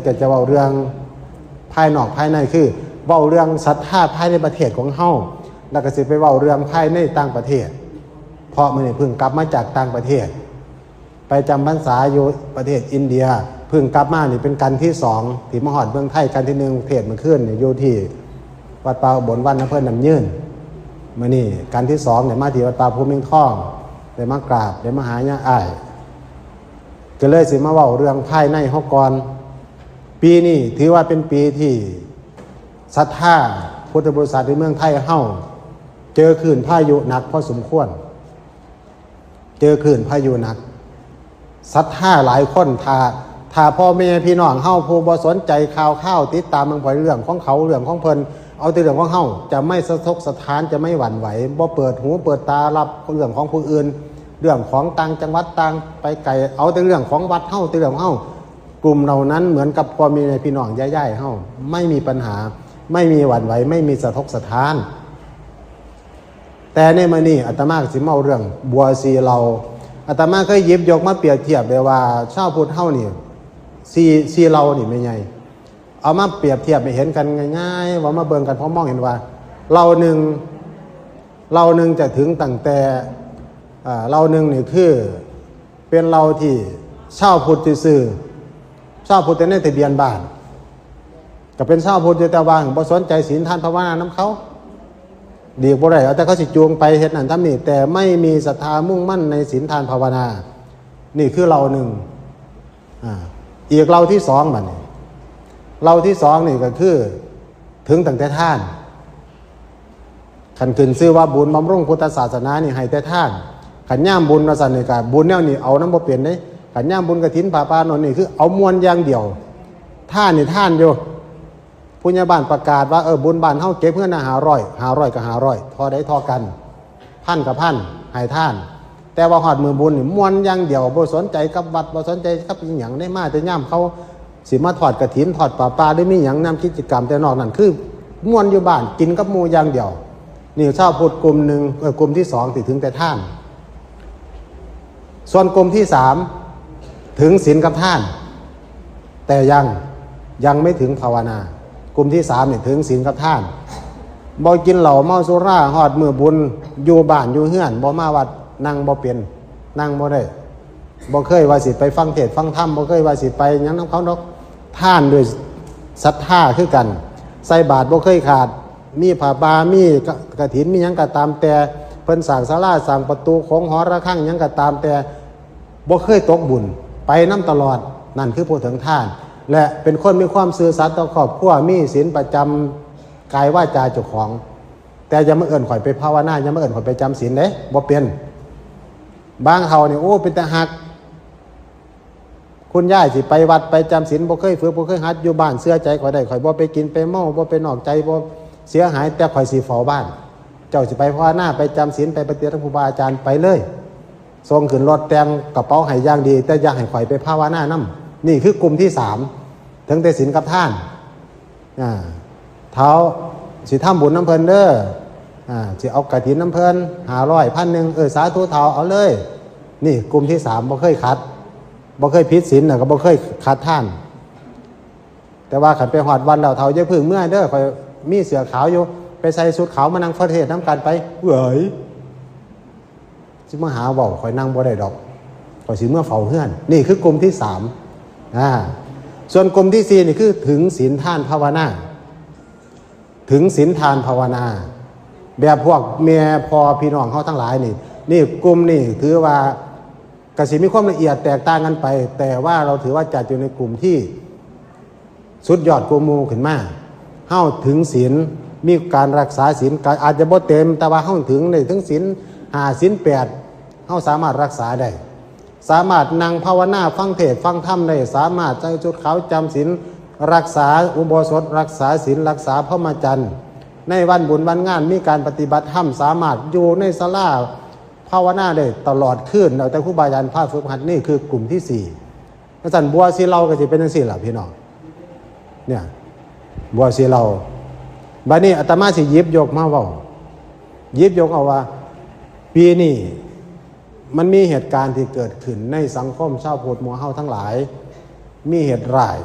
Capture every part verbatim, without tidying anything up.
ก็จะเว้าเรื่องภายนอกภายใน คือเว้าเรื่องศรัทธาภายในประเทศของเฮา แล้วก็สิไปเว้าเรื่องภายในต่างประเทศ เพราะมื้อนี้เพิ่งกลับมาจากต่างประเทศ ไปจำพรรษาอยู่ประเทศอินเดีย เพิ่งกลับมานี่เป็นกาลที่สอง ที่มาฮอดเมืองไทย กาลที่หนึ่งเทศน์มื้อคืนนี่อยู่ที่วัดป่าอุบลวรรณ อำเภอน้ำยืน มื้อนี้กาลที่สองเนี่ยมาที่วัดป่าภูเมียงทอง ได้มากราบ ได้มาหาญาอ้าย ก็เลยสิมาเว้าเรื่องภายในเฮาก่อน ปีนี้ถือว่าเป็นปีที่ศรัทธาพุทธบริษัทในเมืองไทยเฮา เจอคลื่นพายุหนักพอสมควร เจอคลื่นพายุหนัก ศรัทธาหลายคน ถ้า ถ้าพ่อแม่พี่น้องเฮาผู้บ่สนใจข่าวคราว ติดตามเบิ่งไปเรื่องของเขาเรื่องของเพิ่น เอาแต่เรื่องของเฮา จะไม่สะทกสะท้าน จะไม่หวั่นไหว บ่เปิดหูเปิดตารับเรื่องของผู้อื่น เรื่องของต่างจังหวัดต่างไปไกล เอาแต่เรื่องของวัดเฮา แต่เรื่องของเฮา กลุ่มเหล่านั้นเหมือนกับพ่อแม่พี่น้องญาติๆเฮา ไม่มีปัญหา ไม่มีหวั่นไหว ไม่มีสะทกสะท้าน แต่ในมื้อนี้อาตมาสิมาเว้าเรื่องบัวสีเหล่า อาตมาเคยหยิบยกมาเปรียบเทียบได้ว่าชาวพุทธเฮานี่ สี สีเหล่านี่แม่นไง เอามาเปรียบเทียบให้เห็นกันง่ายๆ ว่ามาเบิ่งกัน พอมองเห็นว่าเหล่าหนึ่ง เหล่าหนึ่งจะถึงตั้งแต่ อ่า เหล่าหนึ่งนี่คือเป็นเหล่าที่ชาวพุทธซื่อๆ ชาวพุทธแต่ในทะเบียนบ้าน ก็เป็นชาวพุทธอยู่แต่ว่าบ่สนใจศีลทานภาวนานำเขา ดีกบ่ได้ เอาแต่เขาสิจูงไปเฮ็ดนั่นทำนี่ แต่ไม่มีศรัทธามุ่งมั่นในศีลทานภาวนา นี่คือเหล่าหนึ่ง อ่า อีกเหล่าที่สองบัดนี้ เหล่าที่สองนี่ก็คือถึงตั้งแต่ทาน คันขึ้นชื่อว่าบุญบำรุงพุทธศาสนานี่ให้แต่ทาน คันยามบุญว่าซั่นนี่ก็บุญแนวนี้เอานำบ่เป็นเด้ คันยามบุญกฐินผ้าป่าโน่นนี่คือเอาม่วนอย่างเดียว ทานนี่ทานอยู่ ผู้ใหญ่บ้านประกาศว่า เออ บุญบ้านเฮาเก็บเฮือนละห้าร้อย ห้าร้อยก็ห้าร้อย เท่าใดเท่ากัน พันก็พัน ให้ทาน แต่ว่าฮอดมื้อบุญนี่ม่วนอย่างเดียว บ่สนใจกับวัด บ่สนใจกับอิหยัง ได้มาแต่ยามเขาสิมาทอดกฐิน ทอดผ้าป่า หรือมีหยังนำกิจกรรม แต่นอกนั้นคือม่วนอยู่บ้าน กินกับหมู่อย่างเดียว นี่ชาวพุทธกลุ่มหนึ่ง เออ กลุ่มที่สองที่ถึงแต่ทาน ส่วนกลุ่มที่สามถึงศีลกับทาน แต่ยัง ยังไม่ถึงภาวนา กลุ่มที่สามนี่ถึงศีลกับทาน บ่กินเหล้าเมาสุรา ฮอดมื้อบุญ อยู่บ้านอยู่เฮือน บ่มาวัด นั่งบ่เป็น นั่งบ่ได้ บ่เคยว่าสิไปฟังเทศน์ฟังธรรม บ่เคยว่าสิไปหยังนำเขาดอก ทานด้วยศรัทธาคือกัน ใส่บาตรบ่เคยขาด มีผ้าป่า มีกะ กฐิน มีหยังก็ตามแต่ เพิ่นสร้างศาลา สร้างประตูโขงหอระฆังหยังก็ตามแต่ บ่เคยตกบุญ ไปนำตลอด นั่นคือผู้ถึงทาน และเป็นคนมีความซื่อสัตย์ต่อครอบครัว มีศีลประจำกายวาจาเจ้าของ แต่อย่ามาเอิ้นข้อยไปภาวนา อย่ามาเอิ้นข้อยไปจำศีลเด้ บ่เป็น บางเฒ่านี่ โอ้ เป็นตาฮัก คุณยายสิไปวัดไปจำศีล บ่เคยฝึก บ่เคยหัด อยู่บ้านเชื่อใจข้อยได้ ข้อยบ่ไปกินไปเมา บ่ไปนอกใจ บ่เสียหาย แต่ข้อยสิเฝ้าบ้าน เจ้าสิไปภาวนา ไปจำศีล ไปปฏิบัติธรรมครูบาอาจารย์ ไปเลย ส่งขึ้นรถ แต่งกระเป๋าให้อย่างดี แต่อย่าให้ข้อยไปภาวนานำ นี่คือกลุ่มที่สาม ถึงแต่ศีลกับทาน อ่า เฒ่า สิทำบุญนำเพิ่นเด้อ อ่า สิเอากฐินนำเพิ่น ห้าร้อย พันหนึ่ง เออ สาธุเฒ่า เอาเลย นี่กลุ่มที่สาม บ่เคยขัด บ่เคยผิดศีลน่ะ ก็บ่เคยขัดทาน แต่ว่าคันไปฮอดวัดแล้ว เฒ่าอย่าเพิ่งเมือเด้อ ข้อยมีเสื้อขาวอยู่ ไปใส่ชุดขาวมานั่งฟังเทศน์นำกันไป เอ้ย สิมาหาเว้า ข้อยนั่งบ่ได้ดอก ข้อยสิเมือเฝ้าเฮือน นี่คือกลุ่มที่สาม อ่า ส่วนกลุ่มที่สี่นี่คือถึงศีลทานภาวนา ถึงศีลทานภาวนา แบบพวกแม่พ่อพี่น้องเฮาทั้งหลายนี่ นี่กลุ่มนี่ถือว่าก็สิมีความละเอียดแตกต่างกันไป แต่ว่าเราถือว่าจัดอยู่ในกลุ่มที่สุดยอดกว่าหมู่ขึ้นมา เฮาถึงศีล มีการรักษาศีล ก็อาจจะบ่เต็ม แต่ว่าเฮาถึงได้ถึงศีลห้า ศีลแปด เฮาสามารถรักษาได้ สามารถนั่งภาวนาฟังเทศน์ฟังธรรมได้ สามารถใส่ชุดขาวจำศีล รักษาอุโบสถ รักษาศีล รักษาพรหมจรรย์ ในวันบุญวันงานมีการปฏิบัติธรรม สามารถอยู่ในศาลาภาวนาได้ตลอดคืน แล้วแต่ครูบาอาจารย์พาฝึกหัด นี่คือกลุ่มที่สี่ จั่งซั่นบัวสีเหล่าก็สิเป็นจั่งซี่ล่ะพี่น้อง เนี่ย บัวสีเหล่า บัดนี้อาตมาสิหยิบยกมาเว้า หยิบยกเอาว่า ปีนี้มันมีเหตุการณ์ที่เกิดขึ้นในสังคมชาวพุทธหมู่เฮาทั้งหลาย มีเหตุร้าย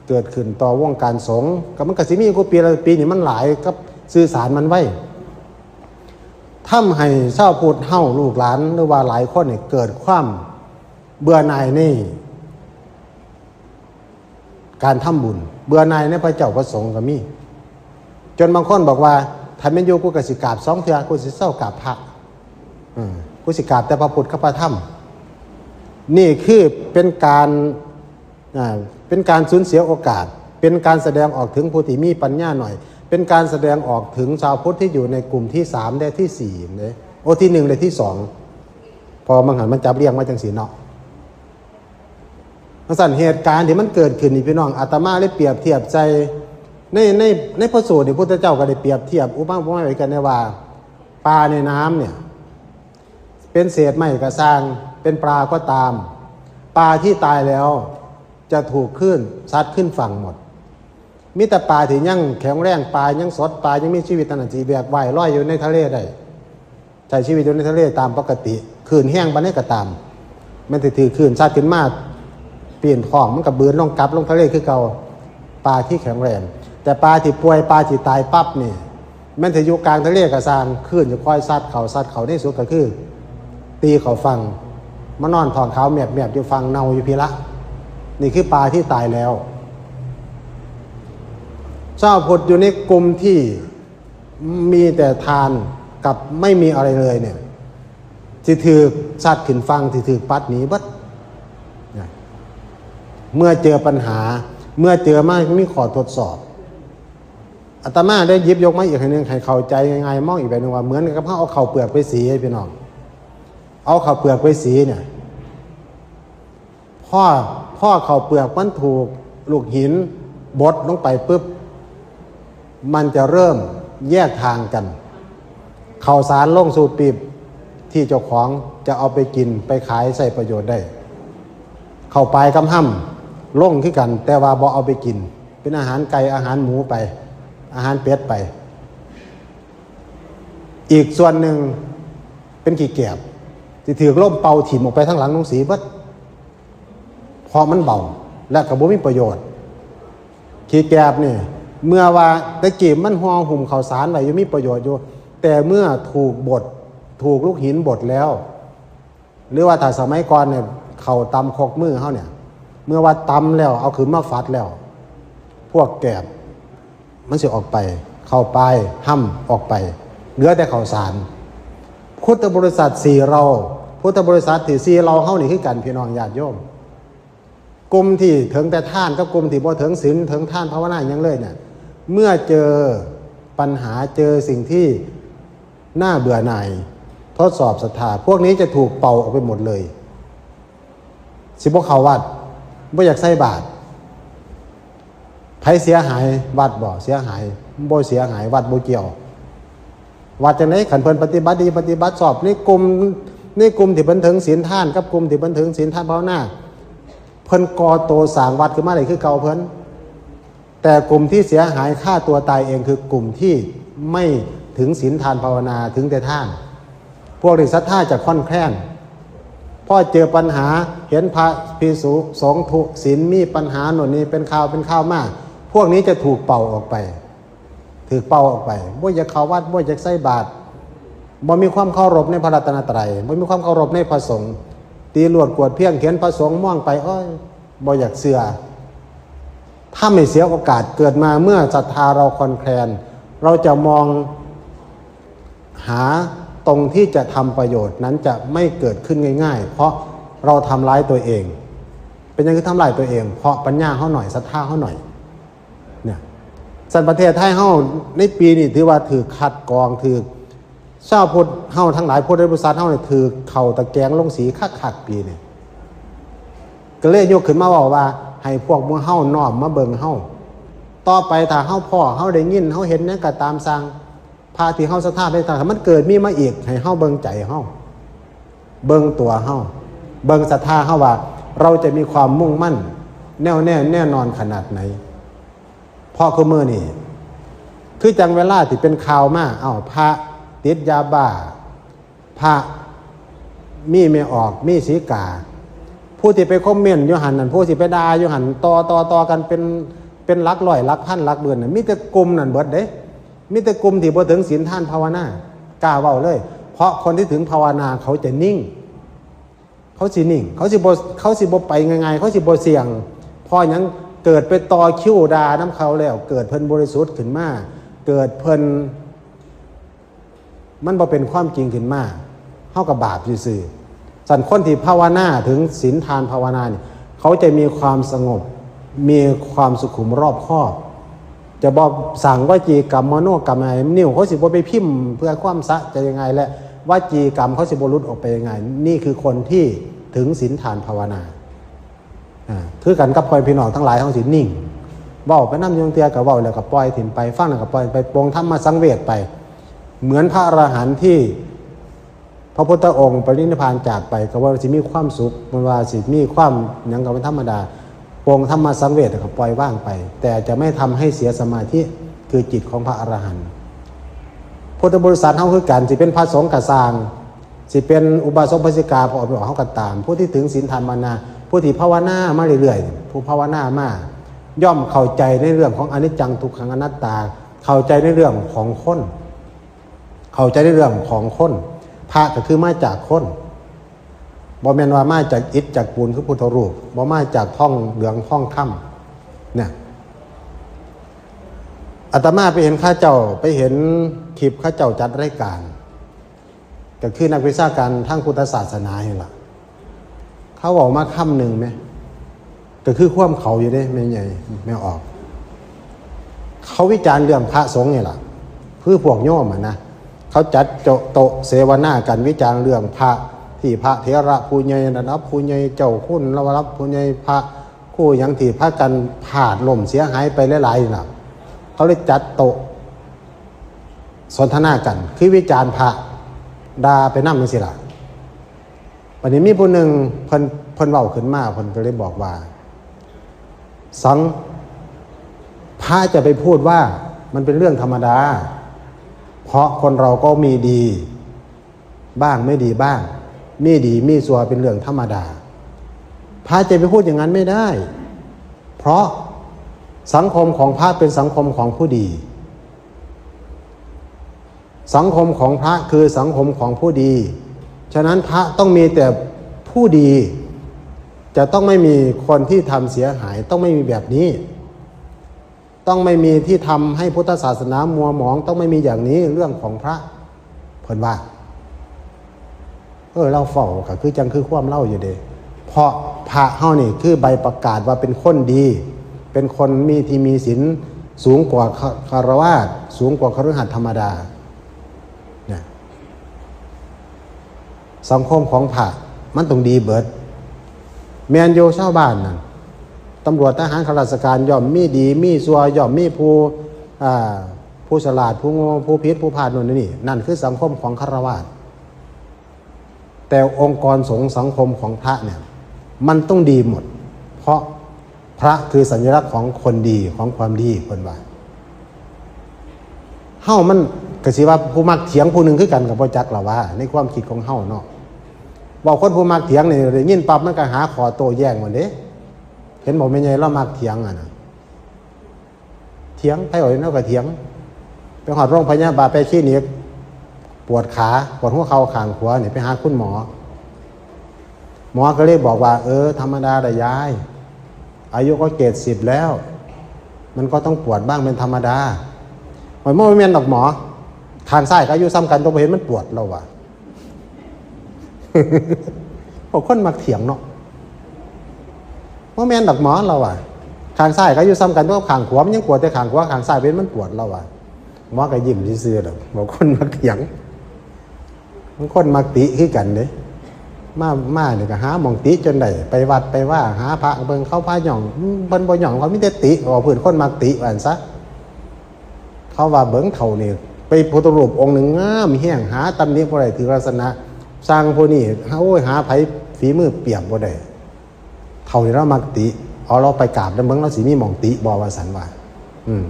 เกิดขึ้นต่อวงการสงฆ์ ก็มันก็สิมีกูปีละปีนี่มันหลายกับสื่อสารมันไว้ ทำให้ชาวพุทธเฮาลูกหลานหรือว่าหลายคนเนี่ยเกิดความเบื่อหน่ายในการทำบุญ เบื่อหน่ายในพระเจ้าพระสงฆ์ก็มี จนบางคนบอกว่าถ้าแม่นอยู่กูก็สิกราบสองเทื่อ กูสิเซากราบพระ อืม กูสิกราบแต่พระพุทธกับพระธรรม นี่คือเป็นการอ่าเป็นการสูญเสียโอกาส เป็นการแสดงออกถึงผู้ที่มีปัญญาหน่อย เป็นการแสดงออกถึงชาวพุทธที่อยู่ในกลุ่มที่สามและที่สี่เนี่ย โอ้ ที่หนึ่งและที่สอง พอบางหันมันจับเรียงมาจังสีเนาะ จังซั่นเหตุการณ์ที่มันเกิดขึ้นนี่พี่น้อง อาตมาได้เปรียบเทียบใส่ในในในพระสูตรนี่พุทธเจ้าก็ได้เปรียบเทียบอุปมาอุปไมยไว้กันในว่า ปลาในน้ำเนี่ย เป็นเศษไม้ก็ซ่าง เป็นปลาก็ตาม ปลาที่ตายแล้วจะถูกคลื่นซัดขึ้นฝั่งหมด มีแต่ปลาที่ยังแข็งแรง ปลายังสด ปลายังมีชีวิตเท่านั้นสิแบกว่ายลอยอยู่ในทะเลได้ ใช้ชีวิตอยู่ในทะเลตามปกติ คลื่นแฮงปานใดก็ตาม แม่นสิถืกคลื่นซัดขึ้นมา ปีนท้องมันก็บืนลงกลับลงทะเลคือเก่า ปลาที่แข็งแรง แต่ปลาที่ป่วย ปลาที่ตายปั๊บนี่ แม่นสิอยู่กลางทะเลก็ซ่าง คลื่นจะคอยซัดเข้าซัดเข้า ในสุดก็คือ ตีเข้าฝั่ง มานอนท้องขาวแมบๆอยู่ฝั่ง เน่าอยู่พี้ละ นี่คือปลาที่ตายแล้ว ชาวพุทธอยู่ในกลุ่มที่มีแต่ทานกับไม่มีอะไรเลยเนี่ย สิถืกซัดขึ้นฝั่ง สิถืกปัดหนีเบิดนะ เมื่อเจอปัญหา เมื่อเจอมามีข้อทดสอบ อาตมาได้หยิบยกมาอีกอันหนึ่งให้เข้าใจง่ายๆ มองอีกแบบหนึ่งว่าเหมือนกับเฮาเอาข้าวเปลือกไปสีให้พี่น้อง เอาข้าวเปลือกไปสีเนี่ย พอ พอข้าวเปลือกมันถูกลูกหินบดลงไปปุ๊บ มันจะเริ่มแยกทางกัน ข้าวสารลงสู่ปีบที่เจ้าของจะเอาไปกินไปขายใช้ประโยชน์ได้ ข้าวปายกับฮ่ำลงคือกัน แต่ว่าบ่เอาไปกิน เป็นอาหารไก่อาหารหมูไป อาหารเป็ดไป อีกส่วนหนึ่งเป็นขี้แกบ สิถืกลมเป่าถิ่มออกไปทางหลังลงสีเบิด เพราะมันเบา และก็บ่มีประโยชน์ ขี้แกบนี่ เมื่อว่าแต่กี้มันห่อหุ้มข้าวสารไว้อยู่มีประโยชน์อยู่ แต่เมื่อถูกบด ถูกลูกหินบดแล้ว หรือว่าถ้าสมัยก่อนเนี่ย ข้าวตำครกมือเฮาเนี่ย เมื่อว่าตำแล้วเอาขึ้นมาฝัดแล้ว พวกแกบมันสิออกไป ข้าวปายฮ่ำออกไป เหลือแต่ข้าวสาร พุทธบริษัทสี่เรา พุทธบริษัทที่สี่เราเฮานี่คือกันพี่น้องญาติโยม กลุ่มที่เถิงแต่ทานกับกลุ่มที่บ่เถิงศีลเถิงทานภาวนาหยังเลยเนี่ย เมื่อเจอปัญหาเจอสิ่งที่น่าเบื่อหน่าย ทดสอบศรัทธา พวกนี้จะถูกเป่าออกไปหมดเลย สิบ่เข้าวัด บ่อยากใส่บาตร ไผเสียหาย วัดบ่เสียหาย บ่เสียหาย วัดบ่เกี่ยว วัดจังได๋ คันเพิ่นปฏิบัติดีปฏิบัติชอบ ในกลุ่ม ในกลุ่มที่เพิ่นเถิงศีลทานกับกลุ่มที่เพิ่นเถิงศีลทานภาวนา เพิ่นก่อโตสร้างวัดขึ้นมาได้คือเก่าเพิ่น แต่กลุ่มที่เสียหายฆ่าตัวตายเองคือกลุ่มที่ไม่ถึงศีลทานภาวนา ถึงแต่ทาน พวกนี้ศรัทธาจะค่อนแคลน พอเจอปัญหา เห็นพระภิกษุสงฆ์ทุศีลมีปัญหาโน่นนี่เป็นข่าวเป็นข่าวมา พวกนี้จะถูกเป่าออกไป ถูกเป่าออกไป บ่อยากเข้าวัด บ่อยากใส่บาตร บ่มีความเคารพในพระรัตนตรัย บ่มีความเคารพในพระสงฆ์ ตีลวดกวดเพี้ยงเห็นพระสงฆ์มองไป โอ้ย บ่อยากเชื่อ ถ้าไม่เสียโอกาส เกิดมาเมื่อศรัทธาเราคลอนแคลน เราจะมองหาตรงที่จะทำประโยชน์นั้นจะไม่เกิดขึ้นง่ายๆ เพราะเราทำร้ายตัวเอง เป็นหยังคือทำร้ายตัวเอง เพราะปัญญาเฮาหน่อย ศรัทธาเฮาหน่อย เนี่ย ซั่นประเทศไทยเฮาในปีนี้ถือว่าถูกคัดกรอง ถูก ชาวพุทธเฮาทั้งหลาย พุทธบริษัทเฮาเนี่ยถูกเข้าตะแกรงลงสีคักๆ ปีนี้ ก็เลยยกขึ้นมาเว้าว่า ให้พวกหมู่เฮาน้อมมาเบิ่งเฮา ต่อไปถ้าเฮาพ้อ เฮาได้ยิน เฮาเห็นหยังก็ตามซ่าง พระที่เฮาศรัทธาไปตาม ถ้ามันเกิดมีมาอีก ให้เฮาเบิ่งใจเฮา เบิ่งตัวเฮา เบิ่งศรัทธาเฮาว่า เราจะมีความมุ่งมั่น แน่วแน่ แน่นอนขนาดไหน เพราะคือมื้อนี้ คือจังเวลาที่เป็นข่าวมา เอ้า พระติดยาบ้า พระมีแม่ออก มีสีกา พ ผู้ที่ไปคอมเมนต์อยู่หั่นนั่น ผู้ที่ไปด่าอยู่หั่น ต่อต่อต่อกันเป็น เป็นหลักร้อย หลักพัน หลักหมื่นน่ะ มีแต่กลุ่มนั่นเบิดเด้ มีแต่กลุ่มที่บ่ถึงศีลทานภาวนา กล้าเว้าเลย เพราะคนที่ถึงภาวนาเขาจะนิ่ง เขาสินิ่ง เขาสิบ่ เขาสิบ่ไปง่ายๆ เขาสิบ่เสี่ยง เพราะหยัง เกิดไปต่อคิวด่านำเขาแล้ว เกิดเพิ่นบริสุทธิ์ขึ้นมา เกิดเพิ่น มันบ่เป็นความจริงขึ้นมา เฮาก็บาปซื่อๆ ซั่นคนที่ภาวนาถึงศีลทานภาวนานี่ เขาจะมีความสงบ มีความสุขุมรอบคอบ จะบ่สั่งวจีกรรมมโนกรรมอะไร นิ้วเขาสิบ่ไปพิมพ์เพื่อความสะใจยังไง และวจีกรรมเขาสิบ่หลุดออกไปยังไง นี่คือคนที่ถึงศีลทานภาวนา อ่า คือกันกับพ่อพี่น้องทั้งหลาย เฮาสินิ่ง เว้าไปนำ อยู่เทื่อก็เว้าแล้วก็ปล่อยถิ่มไป ฟังแล้วก็ปล่อยไป ปลงธรรมสังเวชไป เหมือนพระอรหันต์ที่พระพุทธองค์ปรินิพพานจากไป ก็ว่าสิมีความสุข มันว่าสิมีความหยังก็เป็นธรรมดา ปลงธรรมสังเวชแล้วก็ปล่อยวางไป แต่จะไม่ทำให้เสียสมาธิ คือจิตของพระอรหันต์ พุทธบริษัทเฮาคือกัน สิเป็นพระสงฆ์ก็ซ่าง สิเป็นอุบาสกอุบาสิกา พอออกไปออกเฮาก็ตาม ผู้ที่ถึงศีลทานภาวนา ผู้ที่ภาวนามาเรื่อยๆ ผู้ภาวนามา ย่อมเข้าใจในเรื่องของอนิจจังทุกขังอนัตตา เข้าใจในเรื่องของคน เข้าใจในเรื่องของคน พระก็คือมาจากคน บ่แม่นว่ามาจากอิฐจากปูนคือพุทธรูป บ่มาจากทองเหลืองทองคำเนี่ย อาตมาไปเห็นเขาเจ้า ไปเห็นคลิปเขาเจ้าจัดรายการ ก็คือนักวิชาการทางพุทธศาสนานี่ล่ะ เขาเว้ามาคำหนึ่งแหม ก็คือความเขาอยู่เด้ แม่ใหญ่ แม่ออก เขาวิจารณ์เรื่องพระสงฆ์นี่ล่ะ คือพวกโยมอะนะ เขาจัดโต๊ะเสวนากันวิจารณ์เรื่องพระ ที่พระเถระผู้ใหญ่ ระดับผู้ใหญ่ เจ้าคุณระดับผู้ใหญ่ พระครูหยังที่พากันพลาดล้มเสียหายไปหลายๆน่ะ เขาเลยจัดโต๊ะสนทนากัน คือวิจารณ์พระ ด่าไปนำจังซี่ล่ะ บัดนี้มีผู้หนึ่งเพิ่น เพิ่นเว้าขึ้นมา เพิ่นก็เลยบอกว่า สัง พระจะไปพูดว่ามันเป็นเรื่องธรรมดา เพราะคนเราก็มีดีบ้างไม่ดีบ้าง มีดีมีชั่วเป็นเรื่องธรรมดา พระจะไปพูดอย่างนั้นไม่ได้ เพราะสังคมของพระเป็นสังคมของผู้ดี สังคมของพระคือสังคมของผู้ดี ฉะนั้นพระต้องมีแต่ผู้ดี จะต้องไม่มีคนที่ทำเสียหาย ต้องไม่มีแบบนี้ ต้องไม่มีที่ทำให้พุทธศาสนามัวหมอง ต้องไม่มีอย่างนี้ เรื่องของพระ เพิ่นว่า เออ ลาวเว้าก็คือจังคือความลาวอยู่เด้ เพราะพระเฮานี่คือใบประกาศว่าเป็นคนดี เป็นคนมีที่มีศีลสูงกว่าฆ ฆราวาส สูงกว่าคฤหัสถ์ธรรมดา เนี่ย สังคมของพระมันต้องดีเบิด แม่นอยู่ ชาวบ้านนั่น ตำรวจทหารข้าราชการย่อมมีดีมีชั่ว ย่อมมีผู้ อ่า ผู้ฉลาด ผู้โง่ ผู้ผิด ผู้พลาด นู่นนี่ นั่นคือสังคมของฆราวาส แต่องค์กรสงฆ์สังคมของพระเนี่ย มันต้องดีหมด เพราะพระคือสัญลักษณ์ของคนดี ของความดี เพิ่นว่า เฮามันก็สิว่าผู้มักเถียงผู้หนึ่งคือกันก็บ่จักล่ะว่า ในความคิดของเฮาเนาะ เว้าคนผู้มักเถียงนี่ได้ยินปั๊บมันก็หาข้อโต้แย้งหมดเด้ เห็นบ่แม่ใหญ่ลาวมักเถียงอะนะ เถียง ไผเว้าหยังลาวก็เถียง ไปฮอดโรงพยาบาล ไปคลินิก ปวดขา ปวดหัวเข่าข้างขวานี่ ไปหาคุณหมอ หมอก็เลยบอกว่า เออ ธรรมดาแหละยาย อายุก็เจ็ดสิบแล้ว มันก็ต้องปวดบ้างเป็นธรรมดา หมอ บ่แม่นดอกหมอ ข้างซ้ายก็อายุส่ำกัน แต่บ่เห็นมันปวด ลาวว่า พวกคนมักเถียงเนาะ บ่แม่นดอกหมอ ลาวว่า ข้างซ้ายก็อายุส่ำกัน แต่ข้างขวามันยังปวด แต่ข้างขวา ข้างซ้ายบ่เห็นมันปวด ลาวว่า หมอก็ยิ้มซื่อๆดอก พวกคนมักเถียง บางคนมักติคือกันเด้ มา มานี่ก็หาหม่องติจนได้ ไปวัดไปวา หาพระเบิ่ง เขาพาหย่อง อืม เพิ่นบ่หย่อง เขามีแต่ติ ว่าพื้นคนมักติ ว่าซั่นซะ เขาว่าเบิ่งเฒ่านี่ ไปพุทธรูปองค์หนึ่งงามแฮง หาตำหนิบ่ได้ ถือลักษณะ ช่างผู้นี้ โอ้ย หาไผฝีมือเปรียบบ่ได้ เฒ่านี่ลาวมักติ เอาลาวไปกราบนำเบิ่ง ลาวสิมีหม่องติบ่ ว่าซั่นว่า อืม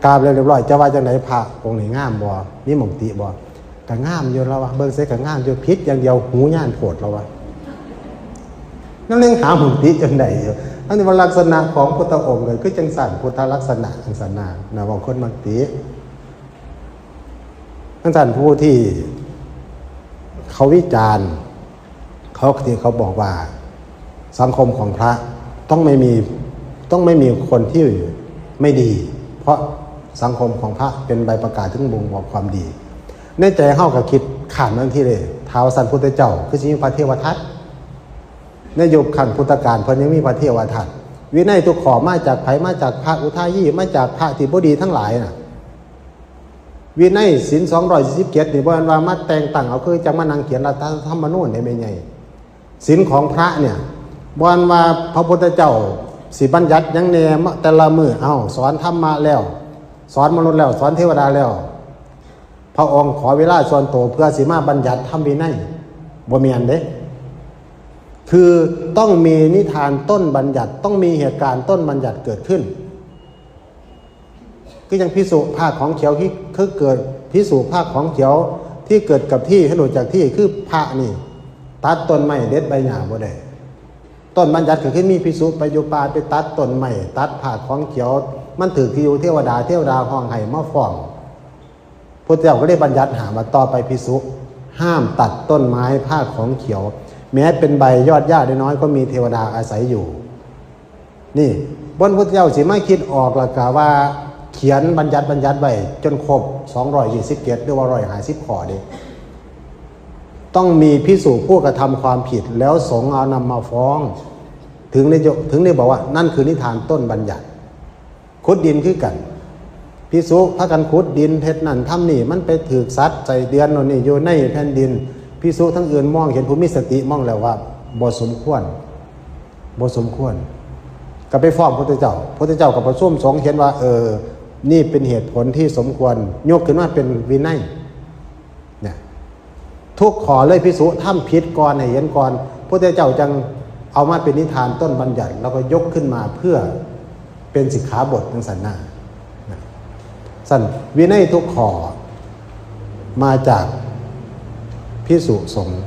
กราบแล้วเรียบร้อย จะว่าจังได พระองค์นี้งามบ่ มีหม่องติบ่ ก็งามอยู่ ลาวว่า เบิ่งใส่ก็งามอยู่ ผิดอย่างเดียว หูย่านโพด ลาวว่า นั่นยังหาหม่องติจั่งใดอยู่ อันนี้ว่าลักษณะของพุทธองค์ก็คือจั่งซั่น พุทธลักษณะจั่งซั่นนะ นะ บางคนมักติ จั่งซั่น ผู้ที่เขาวิจารณ์ เขาที่เขาบอกว่าสังคมของพระต้องไม่มี ต้องไม่มีคนที่ไม่ดี เพราะสังคมของพระเป็นใบประกาศถึงบ่งบอกความดี ในใจเฮาก็คิดข้ามทันทีเลย ถ้าว่าซั่นพุทธเจ้า คือสิมีพระเทวทัต ในยุคครั้งพุทธกาลเพิ่นยังมีพระเทวทัต วินัยทุกข้อมาจากไผ มาจากพระอุทายี มาจากพระที่บ่ดีทั้งหลายน่ะ วินัยศีลสองร้อยสี่สิบเจ็ดนี่ บ่แม่นว่ามาแต่งตั้งเอา คือจั่งมานั่งเขียนรัฐธรรมนูญได้แม่ใหญ่ ศีลของพระเนี่ย บ่แม่นว่าพระพุทธเจ้าสิบัญญัติหยังแน่ มาแต่ละมื้อ เอ้า สอนธรรมะแล้ว สอนมนุษย์แล้ว สอนเทวดาแล้ว พระองค์ขอเวลาส่วนตัวเพื่อสิมาบัญญัติธรรมวินัย บ่แม่นเด้ คือต้องมีนิทานต้นบัญญัติ ต้องมีเหตุการณ์ต้นบัญญัติเกิดขึ้น คือจั่งภิกษุผ้าของเขียวที่คือเกิด ภิกษุผ้าของเขียวที่เกิดกับที่ ให้หลุดจากที่ คือพระนี่ ตัดต้นไม้เด็ดใบหญ้าบ่ได้ ต้นบัญญัติก็คือมีภิกษุไปอยู่ป่า ไปตัดต้นไม้ ตัดผ้าของเขียว มันถืกที่อยู่เทวดา เทวดาฮ้องไห้มาฟ้อง พุทธเจ้าก็เลยบัญญัติห้ามว่าต่อไปภิกษุห้ามตัดต้นไม้ผ้าของเขียว แม้เป็นใบ ยอดหญ้าน้อยๆก็มีเทวดาอาศัยอยู่ นี่ บ่แม่นพุทธเจ้าสิมาคิดออกแล้วก็ว่าเขียนบัญญัติ บัญญัติไว้จนครบสองร้อยยี่สิบเจ็ด หรือว่าร้อยห้าสิบข้อเด้ ต้องมีภิกษุผู้กระทำความผิดแล้วสงฆ์เอานำมาฟ้อง ถึงได้ยก ถึงได้บอกว่านั่นคือนิทานต้นบัญญัติ ขุดดินคือกัน ภิกษุพากันขุดดิน เฮ็ดนั่นทำนี่ มันไปถืกสัตว์ไส้เดือนโน่นนี่อยู่ในแผ่นดิน ภิกษุทั้งอื่นมองเห็น ผู้มีสติมองแล้วว่าบ่สมควร บ่สมควร ก็ไปฟ้องพุทธเจ้า พุทธเจ้าก็ประชุมสงฆ์เห็นว่า เออ นี่เป็นเหตุผลที่สมควร ยกขึ้นมาเป็นวินัย เนี่ย ทุกข้อเลย ภิกษุทำผิดก่อนให้เห็นก่อน พุทธเจ้าจั่งเอามาเป็นนิทานต้นบัญญัติ แล้วก็ยกขึ้นมาเพื่อเป็นสิกขาบทจั่งซั่นนะ นะ ซั่นวินัยทุกข้อมาจากภิกษุสงฆ์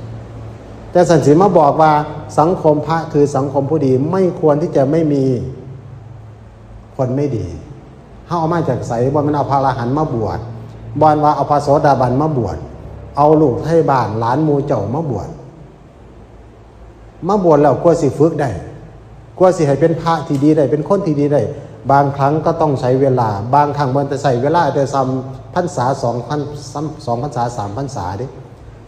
แต่ซั่นสิมาบอกว่าสังคมพระคือสังคมผู้ดี ไม่ควรที่จะไม่มีคนไม่ดี เฮาเอามาจากไส บ่แม่นเอาพระอรหันต์มาบวช บ่แม่นว่าเอาพระโสดาบันมาบวช เอาลูกไทบ้านหลานหมู่เจ้ามาบวช มาบวชแล้วกว่าสิฝึกได้ กว่าสิให้เป็นพระที่ดีได้ เป็นคนที่ดีได้ บางครั้งก็ต้องใช้เวลา บางครั้งมันจะใช้เวลาแต่ส่ำพรรษาสองพรร- ส่ำ- สองพรรษา สามพรรษาเด้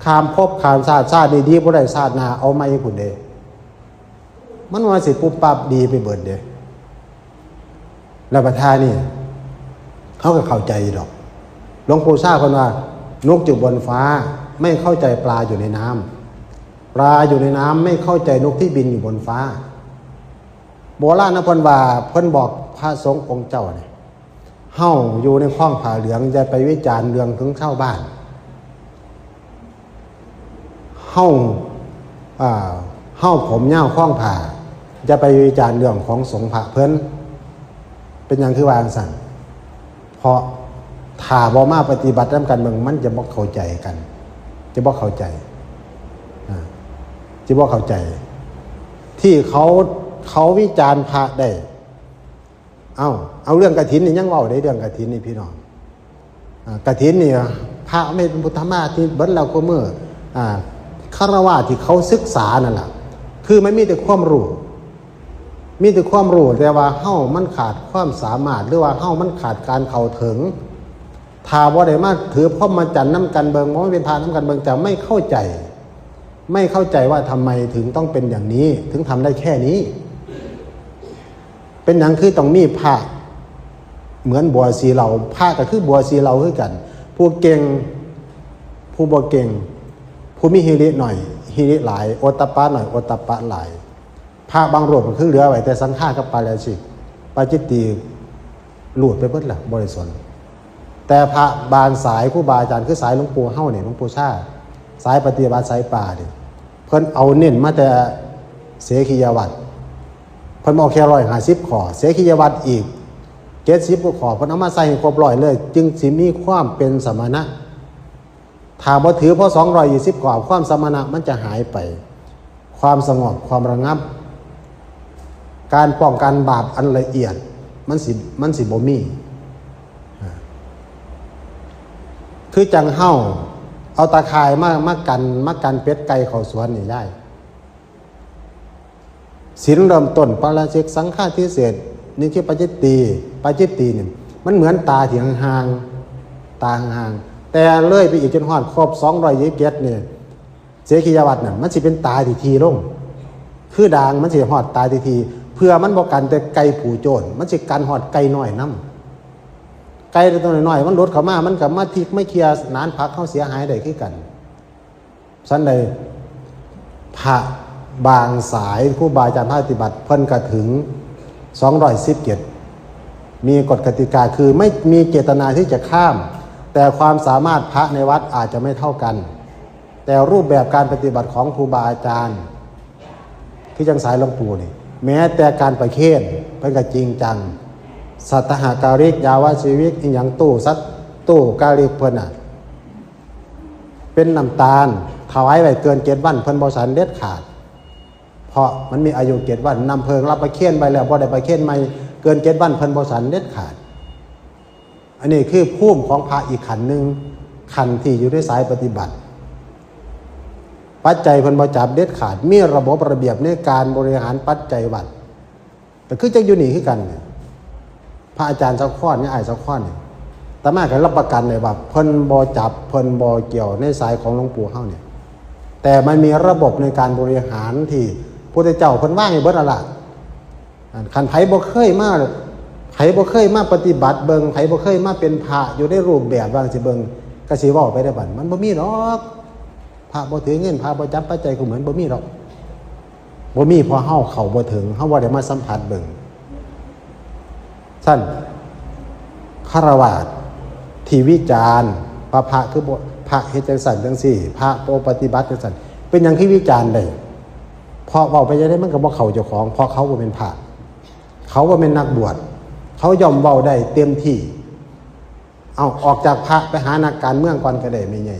ข้ามภพข้ามชาติ ชาตินี้ดีบ่ได้ ชาติหน้าเอาใหม่พุ้นเด้ มันว่าสิปุ๊บปั๊บดีไปเบิดเด้ แล้วบัดท่านี่ เขาก็เข้าใจอยู่ดอก หลวงปู่ชาเพิ่นว่า นกอยู่บนฟ้า ไม่เข้าใจปลาอยู่ในน้ำ ปลาอยู่ในน้ำไม่เข้าใจนกที่บินอยู่บนฟ้า โบราณนะเพิ่นว่า เพิ่นบอกพระสงฆ์องค์เจ้าเนี่ย เฮาอยู่ในคลองผ้าเหลือง อย่าไปวิจารณ์เรื่องของชาวบ้าน เฮา อ่า เฮาผมยาวคลองผ้า อย่าไปวิจารณ์เรื่องของสงฆ์พระเพิ่น เป็นหยังคือว่าจั่งซั่น เพราะถ้าบ่มาปฏิบัตินำกันเบิ่ง มันจะบ่เข้าใจกัน จะบ่เข้าใจ อ่า จะบ่เข้าใจ ที่เขา เขาวิจารณ์พระได้ เอา เอาเรื่องกฐินนี่ยังเว้าได้ เรื่องกฐินนี่พี่น้อง อ่า กฐินนี่ พระไม่เป็นพุทธมาที่เบิดแล้วก็เมื่อ อ่า คารวะที่เขาศึกษานั่นแหละ คือมันมีแต่ความรู้ มีแต่ความรู้ แต่ว่าเฮามันขาดความสามารถ หรือว่าเฮามันขาดการเข้าถึง ถ้าบ่ได้มาถือพรหมจรรย์นำกันเบิ่ง บ่เป็นพระนำกันเบิ่ง จะไม่เข้าใจ ไม่เข้าใจว่าทำไมถึงต้องเป็นอย่างนี้ ถึงทำได้แค่นี้ เป็นหยังคือต้องมีพระ เหมือนบัวสีเหลา พระก็คือบัวสีเหลาคือกัน ผู้เก่ง ผู้บ่เก่ง ผู้มีหิริหน่อย หิริหลาย โอตตัปปะหน่อย โอตตัปปะหลาย พระบางรูปก็คือเหลือไว้แต่สังฆากับปาราชิก ปาจิตตี รูดไปเบิดละ บ่ได้สน แต่พระบางสาย ครูบาอาจารย์ คือสายหลวงปู่เฮานี่ หลวงปู่ชา สายปฏิบัติสายป่านี่ เพิ่นเอาเน้นมาแต่เสขียวัตร เพิ่นบอกแค่ร้อยห้าสิบข้อ เสขียวัตรอีกเจ็ดสิบกว่าข้อ เพิ่นเอามาใส่ให้ครบร้อยเลย จึงสิมีความเป็นสมณะ ถ้าบ่ถือพอสองร้อยยี่สิบข้อ ความสมณะมันจะหายไป ความสงบ ความระงับ การป้องกันบาปอันละเอียด มันสิมันสิบ่มี คือจั่งเฮาเอาตาข่ายมามากันมากันเป็ดไก่เข้าสวนนี่ยาย ศีลเริ่มต้นปาราชิก สังฆาทิเศษ นิธิปาจิตตี ปาจิตตีเนี่ยมันเหมือนตาที่ห่างๆ ตาห่างๆ แต่เลยไปอีกจนฮอดครบสองร้อยยี่สิบเจ็ดเนี่ย เสขียวัตรน่ะมันสิเป็นตาที่ทีลง คือด่างมันสิฮอดตาที่ที เพื่อมันบ่กันแต่ไก่ผู้โจร มันสิกันฮอดไก่น้อยนำ ไก่ตัวน้อยๆมันหลุดเข้ามา มันก็มาทิกมาเคียหนานผักเฮาเสียหายได้คือกัน ซั่นใด พระบางสายครูบาอาจารย์พระปฏิบัติเพิ่นก็ถึงสองร้อยสิบเจ็ด มีกฎกติกาคือไม่มีเจตนาที่จะข้าม แต่ความสามารถพระในวัดอาจจะไม่เท่ากัน แต่รูปแบบการปฏิบัติของครูบาอาจารย์ คือจั่งสายหลวงปู่นี่ แม้แต่การประเคนเพิ่นก็จริงจัง สัตตหาการิก ยาวชีวิก อีหยังตู้สัตว์ตู้การิกเพิ่นน่ะ เป็นน้ำตาล ถวายไว้เกินเจ็ดวันเพิ่นบ่ฉันเด็ดขาด เพราะมันมีอายุเจ็ดวัน น้ำเพิงรับประเคนไว้แล้ว บ่ได้ประเคนใหม่ เกินเจ็ดวันเพิ่นบ่ฉันเด็ดขาด อันนี้คือภูมิของพระอีกขั้นหนึ่ง ขั้นที่อยู่ในสายปฏิบัติ ปัจจัยเพิ่นบ่จับเด็ดขาด มีระบบระเบียบในการบริหารปัจจัยวัด ก็คือจั่งอยู่นี่คือกันเนี่ย พระอาจารย์สาครเนี่ย อ้ายสาครเนี่ย อาตมาก็รับประกันเลยว่าเพิ่นบ่จับ เพิ่นบ่เกี่ยวในสายของหลวงปู่เฮาเนี่ย แต่มันมีระบบในการบริหารที่พุทธเจ้าเพิ่นวางให้เบิดแล้วล่ะ อันคันไผบ่เคยมา ไผบ่เคยมาปฏิบัติเบิ่ง ไผบ่เคยมาเป็นพระอยู่ในรูปแบบว่าจั่งซี้เบิ่ง ก็สิเว้าไปได้บัด มันบ่มีดอก พระบ่ถือเงิน พระบ่จับปัจจัยก็เหมือนบ่มีดอก บ่มีเพราะเฮาเข้าบ่ถึง เฮาบ่ได้มาสัมผัสเบิ่ง ซั่น ฆราวาสที่วิจารณ์ว่าพระคือบ่ พระเฮ็ดจั่งซั่นจั่งซี้ พระบ่ปฏิบัติจั่งซั่น เป็นหยังคือวิจารณ์ได้ เพราะเว้าไปจั่งใดมันก็บ่เข้าเจ้าของ เพราะเขาบ่แม่นพระ เขาบ่แม่นนักบวช เขาย่อมเว้าได้เต็มที่ เอาออกจากพระไปหานักการเมืองก่อนก็ได้แม่ใหญ่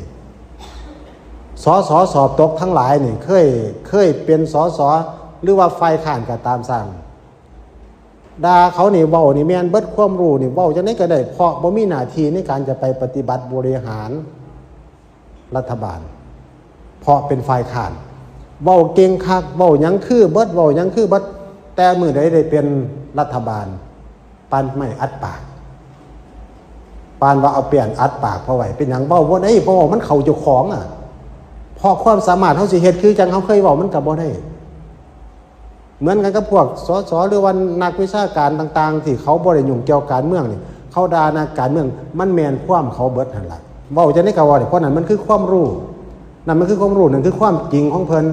สส สอบตกทั้งหลายนี่ เคย เคยเป็น สส หรือว่าฝ่ายค้านก็ตามสั่ง ด่าเขานี่เว้านี่แม่นเบิด ความรู้นี่เว้าจั่งใดก็ได้ เพราะบ่มีหน้าที่ในการจะไปปฏิบัติบริหารรัฐบาล เพราะเป็นฝ่ายค้าน เว้าเก่งคัก เว้าหยังคือเบิด เว้าหยังคือเบิด แต่มื้อใดได้เป็นรัฐบาล ปานไม้อัดปาก ปานว่าเอาแป้นอัดปากพอไว้ เป็นหยังเว้าบ่ได้ เพราะว่ามันเข้าเจ้าของอะ เพราะความสามารถเฮาสิเฮ็ดคือจั่งเฮาเคยเว้ามันก็บ่ได้ เหมือนกันกับพวก สส หรือว่านักวิชาการต่างๆ ที่เขาบ่ได้ยุ่งเกี่ยวการเมืองนี่ เขาด่านักการเมือง มันแม่นความเขาเบิดหั่นล่ะ เว้าจั่งใดก็เว้าได้ เพราะนั่นมันคือความรู้ นั่นมันคือความรู้ นั่นคือความจริงของเพิ่น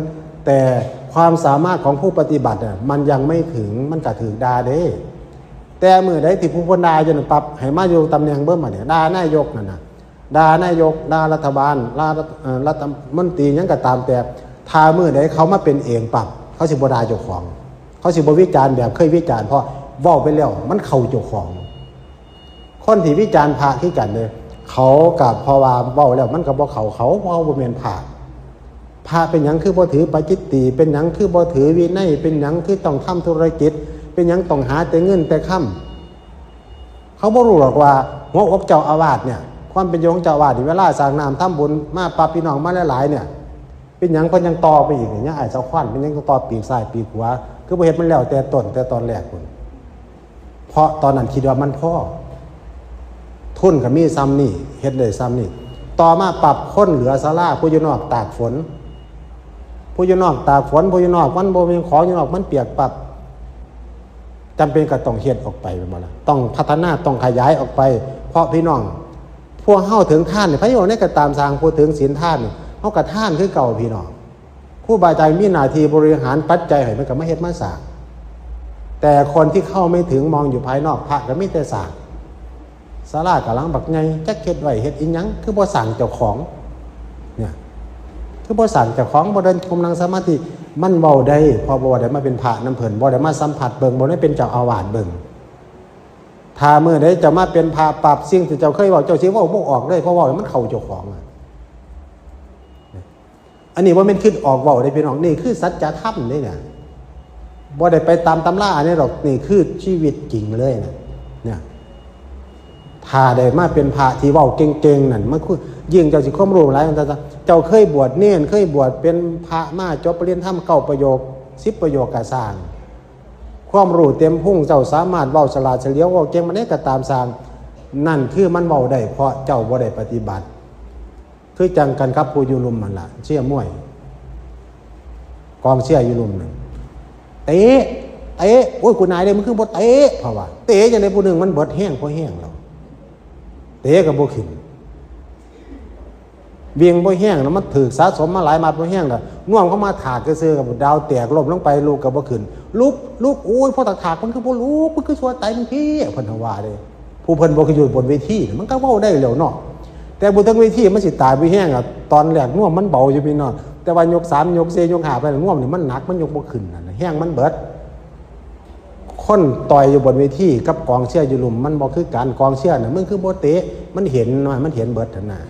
แต่ความสามารถของผู้ปฏิบัติน่ะ มันยังไม่ถึง มันก็ถูกด่าเด้ แต่มื้อใดที่ผู้เพิ่นด่าอยู่นั่นปั๊บ ให้มาอยู่ตำแหน่งเบิ่งบัดนี้ ด่านายกนั่นน่ะ ด่านายก ด่ารัฐบาล ด่ารัฐ เอ่อ รัฐมนตรีหยังก็ตามแต่ ถ้ามื้อใดเขามาเป็นเองปั๊บ เขาสิบ่ด่าเจ้าของ เขาสิบ่วิจารณ์แบบเคยวิจารณ์ เพราะเว้าไปแล้วมันเข้าเจ้าของ คนที่วิจารณ์พระคือกันเด้ เขาก็เพราะว่าเว้าแล้วมันก็บ่เข้าเขา เพราะเขาบ่แม่นพระ พระเป็นหยังคือบ่ถือปาจิตตีย์ เป็นหยังคือบ่ถือวินัย เป็นหยังคือต้องทำธุรกิจ เป็นหยังต้องหาแต่เงินแต่คำ เขาบ่รู้หรอกว่าหัวอกเจ้าอาวาสเนี่ย ความเป็นอยู่ของเจ้าอาวาสนี่ เวลาสร้างน้ำทำบุญมาปั๊บ พี่น้องมาหลายๆเนี่ย เป็นหยังเพิ่นยังต่อไปอีกเนี่ย อ้ายสาคร เป็นหยังต้องต่อปีกซ้ายปีกขวา คือบ่เฮ็ดมันแล้วแต่ต้นแต่ตอนแรกพุ้น เพราะตอนนั้นคิดว่ามันพอ ทุนก็มีส่ำนี้ เฮ็ดได้ส่ำนี้ ต่อมาปั๊บคนเหลือศาลา ผู้อยู่นอกตากฝน ผู้อยู่นอกตากฝน ผู้อยู่นอกมันบ่มีของอยู่นอก มันเปียกปั๊บ จำเป็นก็ต้องเฮ็ดออกไปแม่นบ่ล่ะ ต้องพัฒนา ต้องขยายออกไป เพราะพี่น้อง พวกเฮาถึงทานนี่ ไผเว้าแนวใดก็ตามสร้าง ผู้ถึงศีลทานนี่ เฮาก็ทานคือเก่าพี่น้อง ครูบาอาจารย์มีหน้าที่บริหารปัจจัยให้มันก็มาเฮ็ดมาสร้าง แต่คนที่เข้าไม่ถึง มองอยู่ภายนอก พระก็มีแต่สร้าง ศาลาก็หลังบักใหญ่ จักเฮ็ดไว้เฮ็ดอีหยัง คือบ่สร้างเจ้าของ เนี่ย คือบ่สร้างเจ้าของ บ่เดินกรมนั่งสมาธิ มันเว้าได้ เพราะบ่ได้มาเป็นพระนำเพิ่น บ่ได้มาสัมผัสเบิ่ง บ่ได้เป็นเจ้าอาวาสเบิ่ง ถ้ามื้อใดเจ้ามาเป็นพระปั๊บ สิ่งที่เจ้าเคยเว้า เจ้าสิเว้าบ่ออกเลย เพราะเว้าแล้วมันเข้าเจ้าของอะ อันนี้บ่แม่นคิดออกเว้าเด้พี่น้อง นี่คือสัจธรรมเด้เนี่ย บ่ได้ไปตามตำราอันนี้ดอก นี่คือชีวิตจริงเลยนะ เนี่ย ถ้าได้มาเป็นพระที่เว้าเก่งๆนั่น มันคือ ยิ่งเจ้าสิความรู้หลาย เจ้าเคยบวชเณร เคยบวชเป็นพระมา จบปริญญาธรรมเก้าประโยค สิบประโยคก็ซ่าง ความรู้เต็มพุง เจ้าสามารถเว้าฉลาดเฉลียว เว้าเก่งปานใดก็ตามซ่าง นั่นคือมันเว้าได้ เพราะเจ้าบ่ได้ปฏิบัติ คือจังกันครับ ผู้อยู่ลุ่มมันล่ะ เชียร์มวย กองเชียร์อยู่ลุ่มนั่น เตะ เตะ โอ้ย กูหนายเลย มึงคือบ่เตะ เพราะว่า เตะจังได๋ ผู้หนึ่งมันเบิดแฮง พอแฮงแล้ว เตะก็บ่ขึ้น วิ่งบ่แฮงแล้ว มันถืกสะสมมาหลายหมัด บ่แฮงแล้ว น่วมเข้ามาถากซื่อๆ กับดาวแตก ล้มลงไป ลุกก็บ่ขึ้น ลุก ลุก โอ้ย พอถากๆ มันคือบ่ลุก มันคือสัวไตมันพี่ เพิ่นว่าเด้ ผู้เพิ่นบ่คืออยู่บนเวทีน่ะ มันก็เว้าได้แล้วเนาะ แต่บนเทิงเวทีมันสิตายบ่แฮงอะ ตอนแรกน่วมมันเบาอยู่พี่น้อง แต่ว่ายกสาม ยกสี่ ยกห้าไปแล้ว น่วมนี่มันหนัก มันยกบ่ขึ้นนั่นน่ะ แฮงมันเบิด คนต่อยอยู่บนเวทีกับกองเชียร์อยู่ลุ่ม มันบ่คือกัน กองเชียร์น่ะ มึงคือบ่เตะ มันเห็นหน่อย มันเห็นเบิดหั่นน่ะ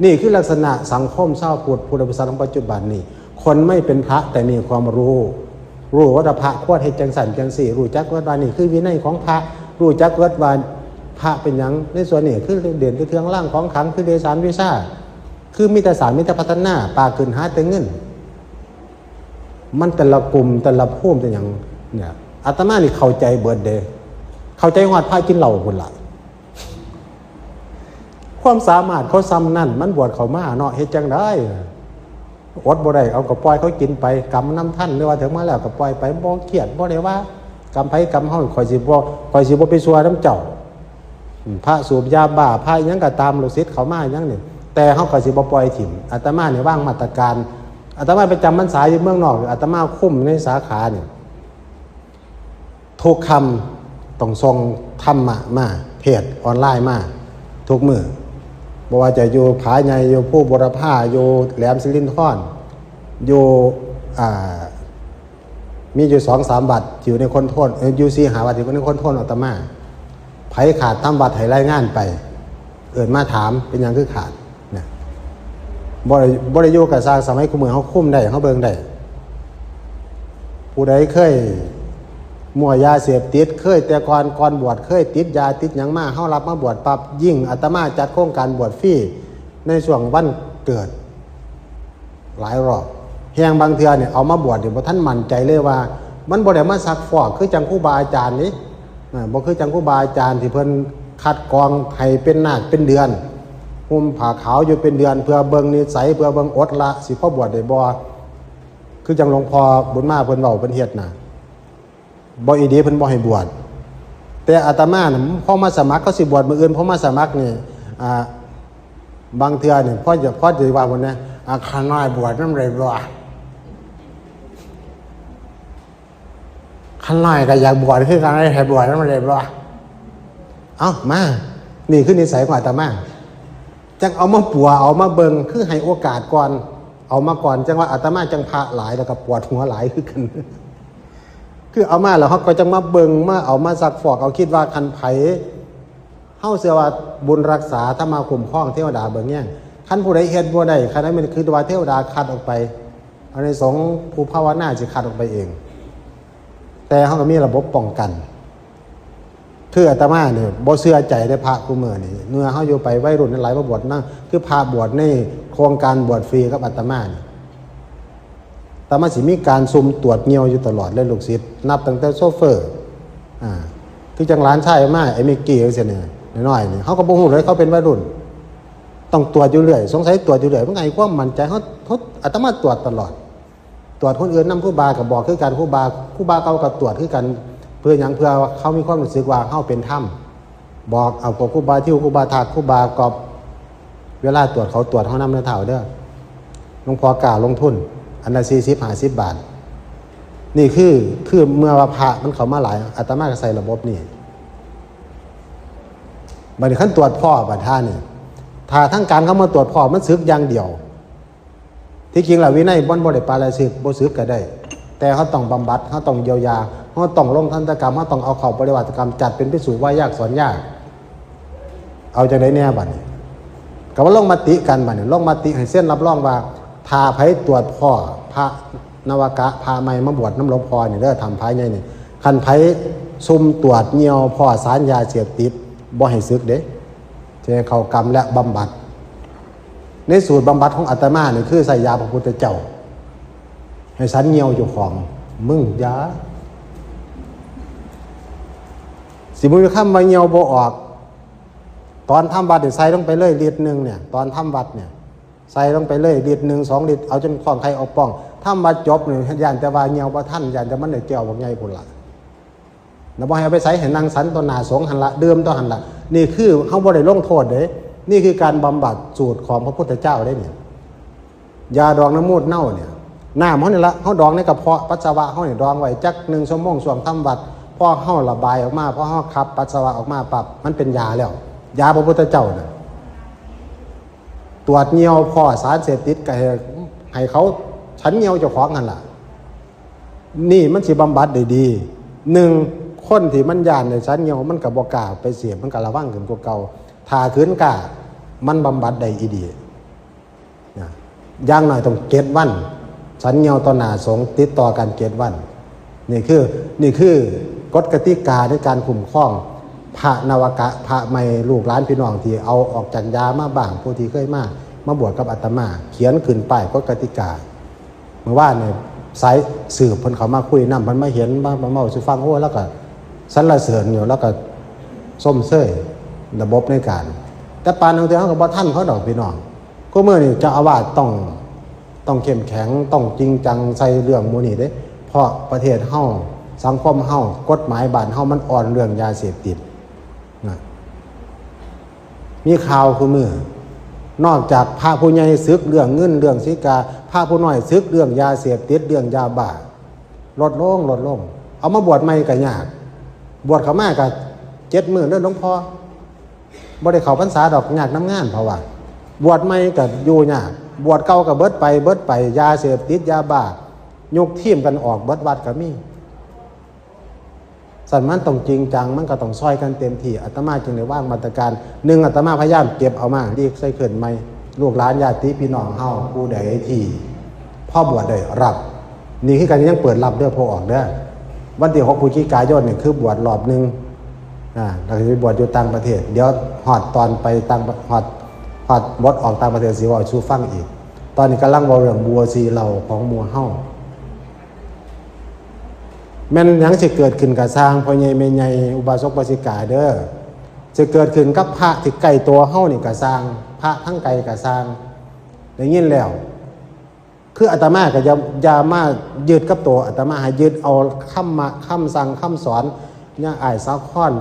นี่คือลักษณะสังคมชาวพุทธ พุทธบริษัทของปัจจุบันนี่ คนไม่เป็นพระแต่มีความรู้ รู้ว่าพระควรเฮ็ดจังซั่นจังซี่ รู้จักว่านี่คือวินัยของพระ รู้จักว่าพระเป็นหยัง ในส่วนนี้คือเด่นคือเครื่องรางของขลัง คือเดชานวิชา คือมีแต่สาร มีแต่พัฒนา ปากขึ้นหาแต่เงิน มันแต่ละกลุ่มแต่ละภูมิแต่หยังเนี่ย อาตมานี่เข้าใจเบิดเด้ เข้าใจฮอดพระกินเหล้าพุ้นล่ะ ความสามารถเขาส่ำนั่น มันบวชเข้ามาเนาะ เฮ็ดจังได๋ อดบ่ได้ เอาก็ปล่อยเขากินไป กรรมนำทัน หรือว่าถึงมาแล้วก็ปล่อยไป บ่เครียด บ่ได้ว่ากรรมไผกรรมเฮา ข้อยสิบ่ ข้อยสิบ่ไปซัวนำเจ้า อืม พระสูบยาบ้า พระอิหยังก็ตาม ลูกศิษย์เข้ามาอิหยังนี่ แต่เฮาก็สิบ่ปล่อยถิ่ม อาตมานี่วางมาตรการ อาตมาไปจำพรรษาอยู่เมืองนอก อาตมาคุมในสาขานี่ ทุกค่ำต้องส่งธรรมะมา เทศน์ออนไลน์มา ทุกมื้อ บ่ว่าจะอยู่ผาใหญ่ อยู่ภูบูรพา อยู่แหลมสิรินธร อยู่ อ่า มีอยู่สองสามวัดอยู่ในคอนโทรล เอ่อ อยู่สี่ห้าวัดอยู่ในคอนโทรลอาตมา ไผขาดตามวัดให้รายงานไป เอิ้นมาถาม เป็นหยังคือขาด นะ บ่ได้ บ่ได้อยู่กับสร้าง สมัยคุมื้อเฮาคุมได้ เฮาเบิ่งได้ ผู้ใดเคยมั่วยาเสพติด เคยแต่ก่อน ก่อนบวช เคยติดยาติดหยังมา เฮารับมาบวชปั๊บ ยิ่งอาตมาจัดโครงการบวชฟรีในช่วงวันเกิด หลายรอบ แฮงบางเทื่อเนี่ยเอามาบวชเนี่ย บ่ทันมั่นใจเลยว่า มันบ่ได้มาซักฟอกคือจังครูบาอาจารย์นี่ อ่า บ่คือจังครูบาอาจารย์ที่เพิ่นคัดกรองให้เป็นนาคเป็นเดือน ห่มผ้าขาวอยู่เป็นเดือน เพื่อเบิ่งนิสัย เพื่อเบิ่งอดละ สิพอบวชได้บ่ คือจังหลวงพ่อบุญมาเพิ่นเว้าเพิ่นเฮ็ดน่ะ บ่อีดีเพิ่นบ่ให้บวช แต่อาตมาน่ะ พอมาสมัคร เขาสิบวชมื้ออื่น พอมาสมัครนี่ อ่า บางเทื่อนี่ พอจะ พอจะว่าเพิ่นนะ อ่า ข้าน้อยบวชนำได้บ่ ข้าน้อยก็อยากบวชคือกัน ให้บวชนำได้บ่ เอ้า มา นี่คือนิสัยของอาตมา จังเอามาปัว เอามาเบิ่ง คือให้โอกาสก่อน เอามาก่อน จังว่าอาตมาจังพระหลาย แล้วก็ปวดหัวหลายคือกัน คือเอามาแล้วเฮาก็จังมาเบิ่ง มาเอามาซักฟอก เอา คิดว่าคันไผ เฮาเชื่อว่าบุญรักษา ธรรมะคุ้มครอง เทวดาเบิ่งแยง คันผู้ใดเฮ็ดบ่ได้ คันนั้นมันคือว่าเทวดาคัดออกไป อานิสงส์ผู้ภาวนาสิคัดออกไปเอง แต่เฮาก็มีระบบป้องกัน คืออาตมาเนี่ยบ่เชื่อใจได้พระคู่มื้อนี่ เมื่อเฮาอยู่ไปวัยรุ่นหลายมาบวชนะ คือพระบวชในโครงการบวชฟรีกับอาตมานี่ อาตมาสิมีการซุ่มตรวจเยี่ยวอยู่ตลอดเลยลูกศิษย์ นับตั้งแต่โชเฟอร์ อ่า คือจังหลานชายมา ไอ้มิกกี้จังซี้เนี่ย น้อยๆนี่ เฮาก็บ่ฮู้เลยเขาเป็นวัยรุ่น ต้องตรวจอยู่เรื่อย สงสัยตรวจอยู่เรื่อย มันก็ให้ความมั่นใจ เฮา เฮา อาตมาตรวจตลอด ตรวจคนอื่นนำ ครูบาก็บอกคือกัน ครูบา ครูบาเก่าก็ตรวจคือกัน เพื่อหยัง เพื่อเขามีความรู้สึกว่าเฮาเป็นธรรม บอกเอาพวกครูบาทิว ครูบาทัก ครูบากอบ เวลาตรวจเขาตรวจเฮานำเด้อเฒ่าเด้อ หลวงพ่อกล้าลงทุน อันละสี่สิบห้าสิบบาท นี่คือ คือเมื่อว่าพระมันเข้ามาหลาย อาตมาก็ใส่ระบบนี่ บัดนี้คันตรวจพ้อบัดท่านี่ ถ้าทางการเขามาตรวจพ้อ มันสึกอย่างเดียว ที่จริงแล้ววินัยมันบ่ได้ปาราชิก บ่สึกก็ได้ แต่เฮาต้องบำบัด เฮาต้องเยียวยา เฮาต้องลงทันตกรรม เฮาต้องเอาเข้าปริวาสกรรม จัดเป็นภิกษุว่ายากสอนยาก เอาจังได๋แน่บัดนี้ ก็มาลงมติกันบัดนี้ ลงมติให้เซ็นรับรองว่า ถ้าไผตรวจพ้อพระ นวกะพระใหม่มาบวชนำหลวงพ่อนี่เด้อ ถ้ำผาใหญ่นี่ คันไผซุ่มตรวจเยี่ยวพ้อสารยาเสพติด บ่ให้สึกเด้ จะให้เข้ากรรมและบำบัด ในสูตรบำบัดของอาตมานี่คือใส่ยาพระพุทธเจ้า ให้สันเยี่ยวเจ้าของ มึงอย่า สิบ่มีคำว่าเยี่ยวบ่ออก ตอนทำวัดนี่ใส่ลงไปเลยลิตรหนึ่งเนี่ย ตอนทำวัดเนี่ย ใส่ลงไปเลยลิตรหนึ่งสองลิตร เอาจนท้องไข่ออกป่อง ทำวัดจบนี่ย่านแต่ว่าเยี่ยวบ่ทัน ย่านแต่มันได้แก้วบักใหญ่พุ้นละ แล้วบ่ให้เอาไปใส่ ให้นั่งสันต่อหน้าสงฆ์หั่นละ ดื่มต่อหั่นละ นี่คือเฮาบ่ได้ลงโทษเด้ นี่คือการบำบัดสูตรของพระพุทธเจ้าได้เนี่ย ยาดองน้ำมูดเน่าเนี่ย น้ำเฮานี่ละ เฮาดองในกระเพาะปัสสาวะเฮาเนี่ย ดองไว้จักหนึ่งชั่วโมงช่วงทำวัด พอเฮาระบายออกมา พอเฮาขับปัสสาวะออกมาปั๊บ มันเป็นยาแล้ว ยาพระพุทธเจ้าน่ะ ตรวจเยี่ยวพ้อสารเสพติดก็ให้ ให้เขาสันเยี่ยวเจ้าของหั่นล่ะ นี่มันสิบำบัดได้ดี หนึ่ง คนที่มันย้านได้สันเยี่ยว มันก็บ่กล้าไปเสพ มันก็ระวังขึ้นกว่าเก่า ถ้าคืนกล้า มันบำบัดได้อีดีนะ อย่างน้อยต้องเจ็ดวัน สันเยี่ยวต่อหน้าสงฆ์ติดต่อกันเจ็ดวัน นี่คือ นี่คือกฎกติกาในการคุ้มครอง พระนวกะ พระใหม่ ลูกหลานพี่น้องที่เอาออกจากยามาบ้าง ผู้ที่เคยมา มาบวชกับอาตมา เขียนขึ้นป้ายกฎกติกา เมื่อวานนี่สายสืบเพิ่นเข้ามาคุยนำ เพิ่นมาเห็น มา มาเว้าสู่ฟัง โอ้ แล้วก็สรรเสริญอยู่ แล้วก็ชมเชยระบบในการ แต่ปานนั้นเฮาก็บ่ทันเขาดอกพี่น้อง คุมื้อนี้เจ้าอาวาสต้อง ต้องเข้มแข็ง ต้องจริงจังใส่เรื่องหมู่นี้เด้ เพราะประเทศเฮา สังคมเฮา กฎหมายบ้านเฮามันอ่อนเรื่องยาเสพติดนะ มีข่าวคุมื้อ นอกจากพระผู้ใหญ่สึกเรื่องเงินเรื่องสีกา พระผู้น้อยสึกเรื่องยาเสพติด เรื่องยาบ้า ลดลง ลดลง เอามาบวชใหม่ก็ยาก บวชเข้ามาก็เจ็ดมื้อเด้อหลวงพ่อ บ่ได้เข้าพรรษาดอก ยากนำงาน เพราะว่า บวชใหม่ก็อยู่ยาก บวชเก่าก็เบิดไป เบิดไป ยาเสพติด ยาบ้า ยกทีมกันออกเบิดวัดก็มี ซั่นมันต้องจริงจัง มันก็ต้องซ่อยกันเต็มที่ อาตมาจึงได้วางมาตรการ หนึ่ง อาตมาพยายามเก็บเอามา รีไซเคิลใหม่ ลูกหลานญาติพี่น้องเฮาผู้ใดที่พอบวชได้รับ นี่คือกันยังเปิดรับเด้อ พอออกเด้อ วันที่หกพฤศจิกายนนี่คือบวชรอบหนึ่ง อ่า แล้วก็สิบวชอยู่ต่างประเทศ เดี๋ยวฮอดตอนไปต่างประ- ฮอด ฮอดบทออกต่างประเทศสิเว้าสู่ฟังอีก ตอนนี้กำลังเว้าเรื่องบัวสีเหล่าของหมู่เฮา แม่นหยังสิเกิดขึ้นก็ซ่าง พ่อใหญ่แม่ใหญ่ อุบาสกอุบาสิกาเด้อ สิเกิดขึ้นกับพระที่ใกล้ตัวเฮานี่ก็ซ่าง พระทั้งไกลก็ซ่าง ได้ยินแล้ว คืออาตมาก็อย่า อย่ามายึดกับตัวอาตมา ให้ยึดเอาคำมะ คำสั่ง คำสอน ญาอ้ายสาคร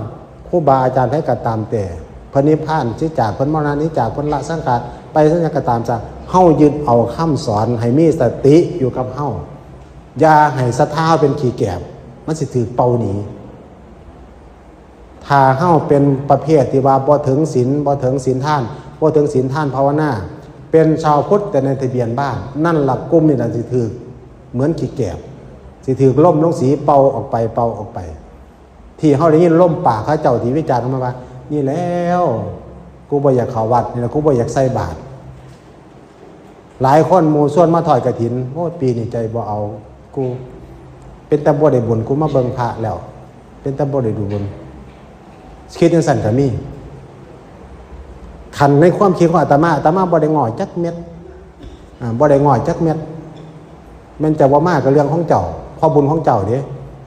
ครูบาอาจารย์ไผก็ตามแต่ เพิ่นนิพพานสิจาก เพิ่นมรณะนิจาก เพิ่นละสังขารไปสังขารก็ตามซะ เฮายึดเอาคำสอน ให้มีสติอยู่กับเฮา อย่าให้ศรัทธาเป็นขี้แกบ มันสิถืกเป่าหนี ถ้าเฮาเป็นประเภทที่ว่าบ่ถึงศีล บ่ถึงศีลทาน บ่ถึงศีลทานภาวนา เป็นชาวพุทธแต่ในทะเบียนบ้าน นั่นล่ะกลุ่มนี่ล่ะสิถืกเหมือนขี้แกบ สิถืกลมลงสีเป่าออกไป เป่าออกไป ที่เฮาได้ยินลมปากเขาเจ้าที่วิจารณ์ออกมาว่า นี่แล้ว กูบ่อยากเข้าวัด นี่แหละ กูบ่อยากใส่บาตร หลายคนหมู่ชวนมาทอดกฐิน โอ้ย ปีนี้ใจบ่เอา กู เป็นตาบ่ได้บุญ กูมาเบิ่งพระแล้ว เป็นตาบ่ได้ดูบุญ คิดจังซั่นก็มี คันในความคิดของอาตมา อาตมาบ่ได้ง้อจักเม็ด อ่า บ่ได้ง้อจักเม็ด แม่นเจ้าบ่มาก็เรื่องของเจ้า เพราะบุญของเจ้าเด้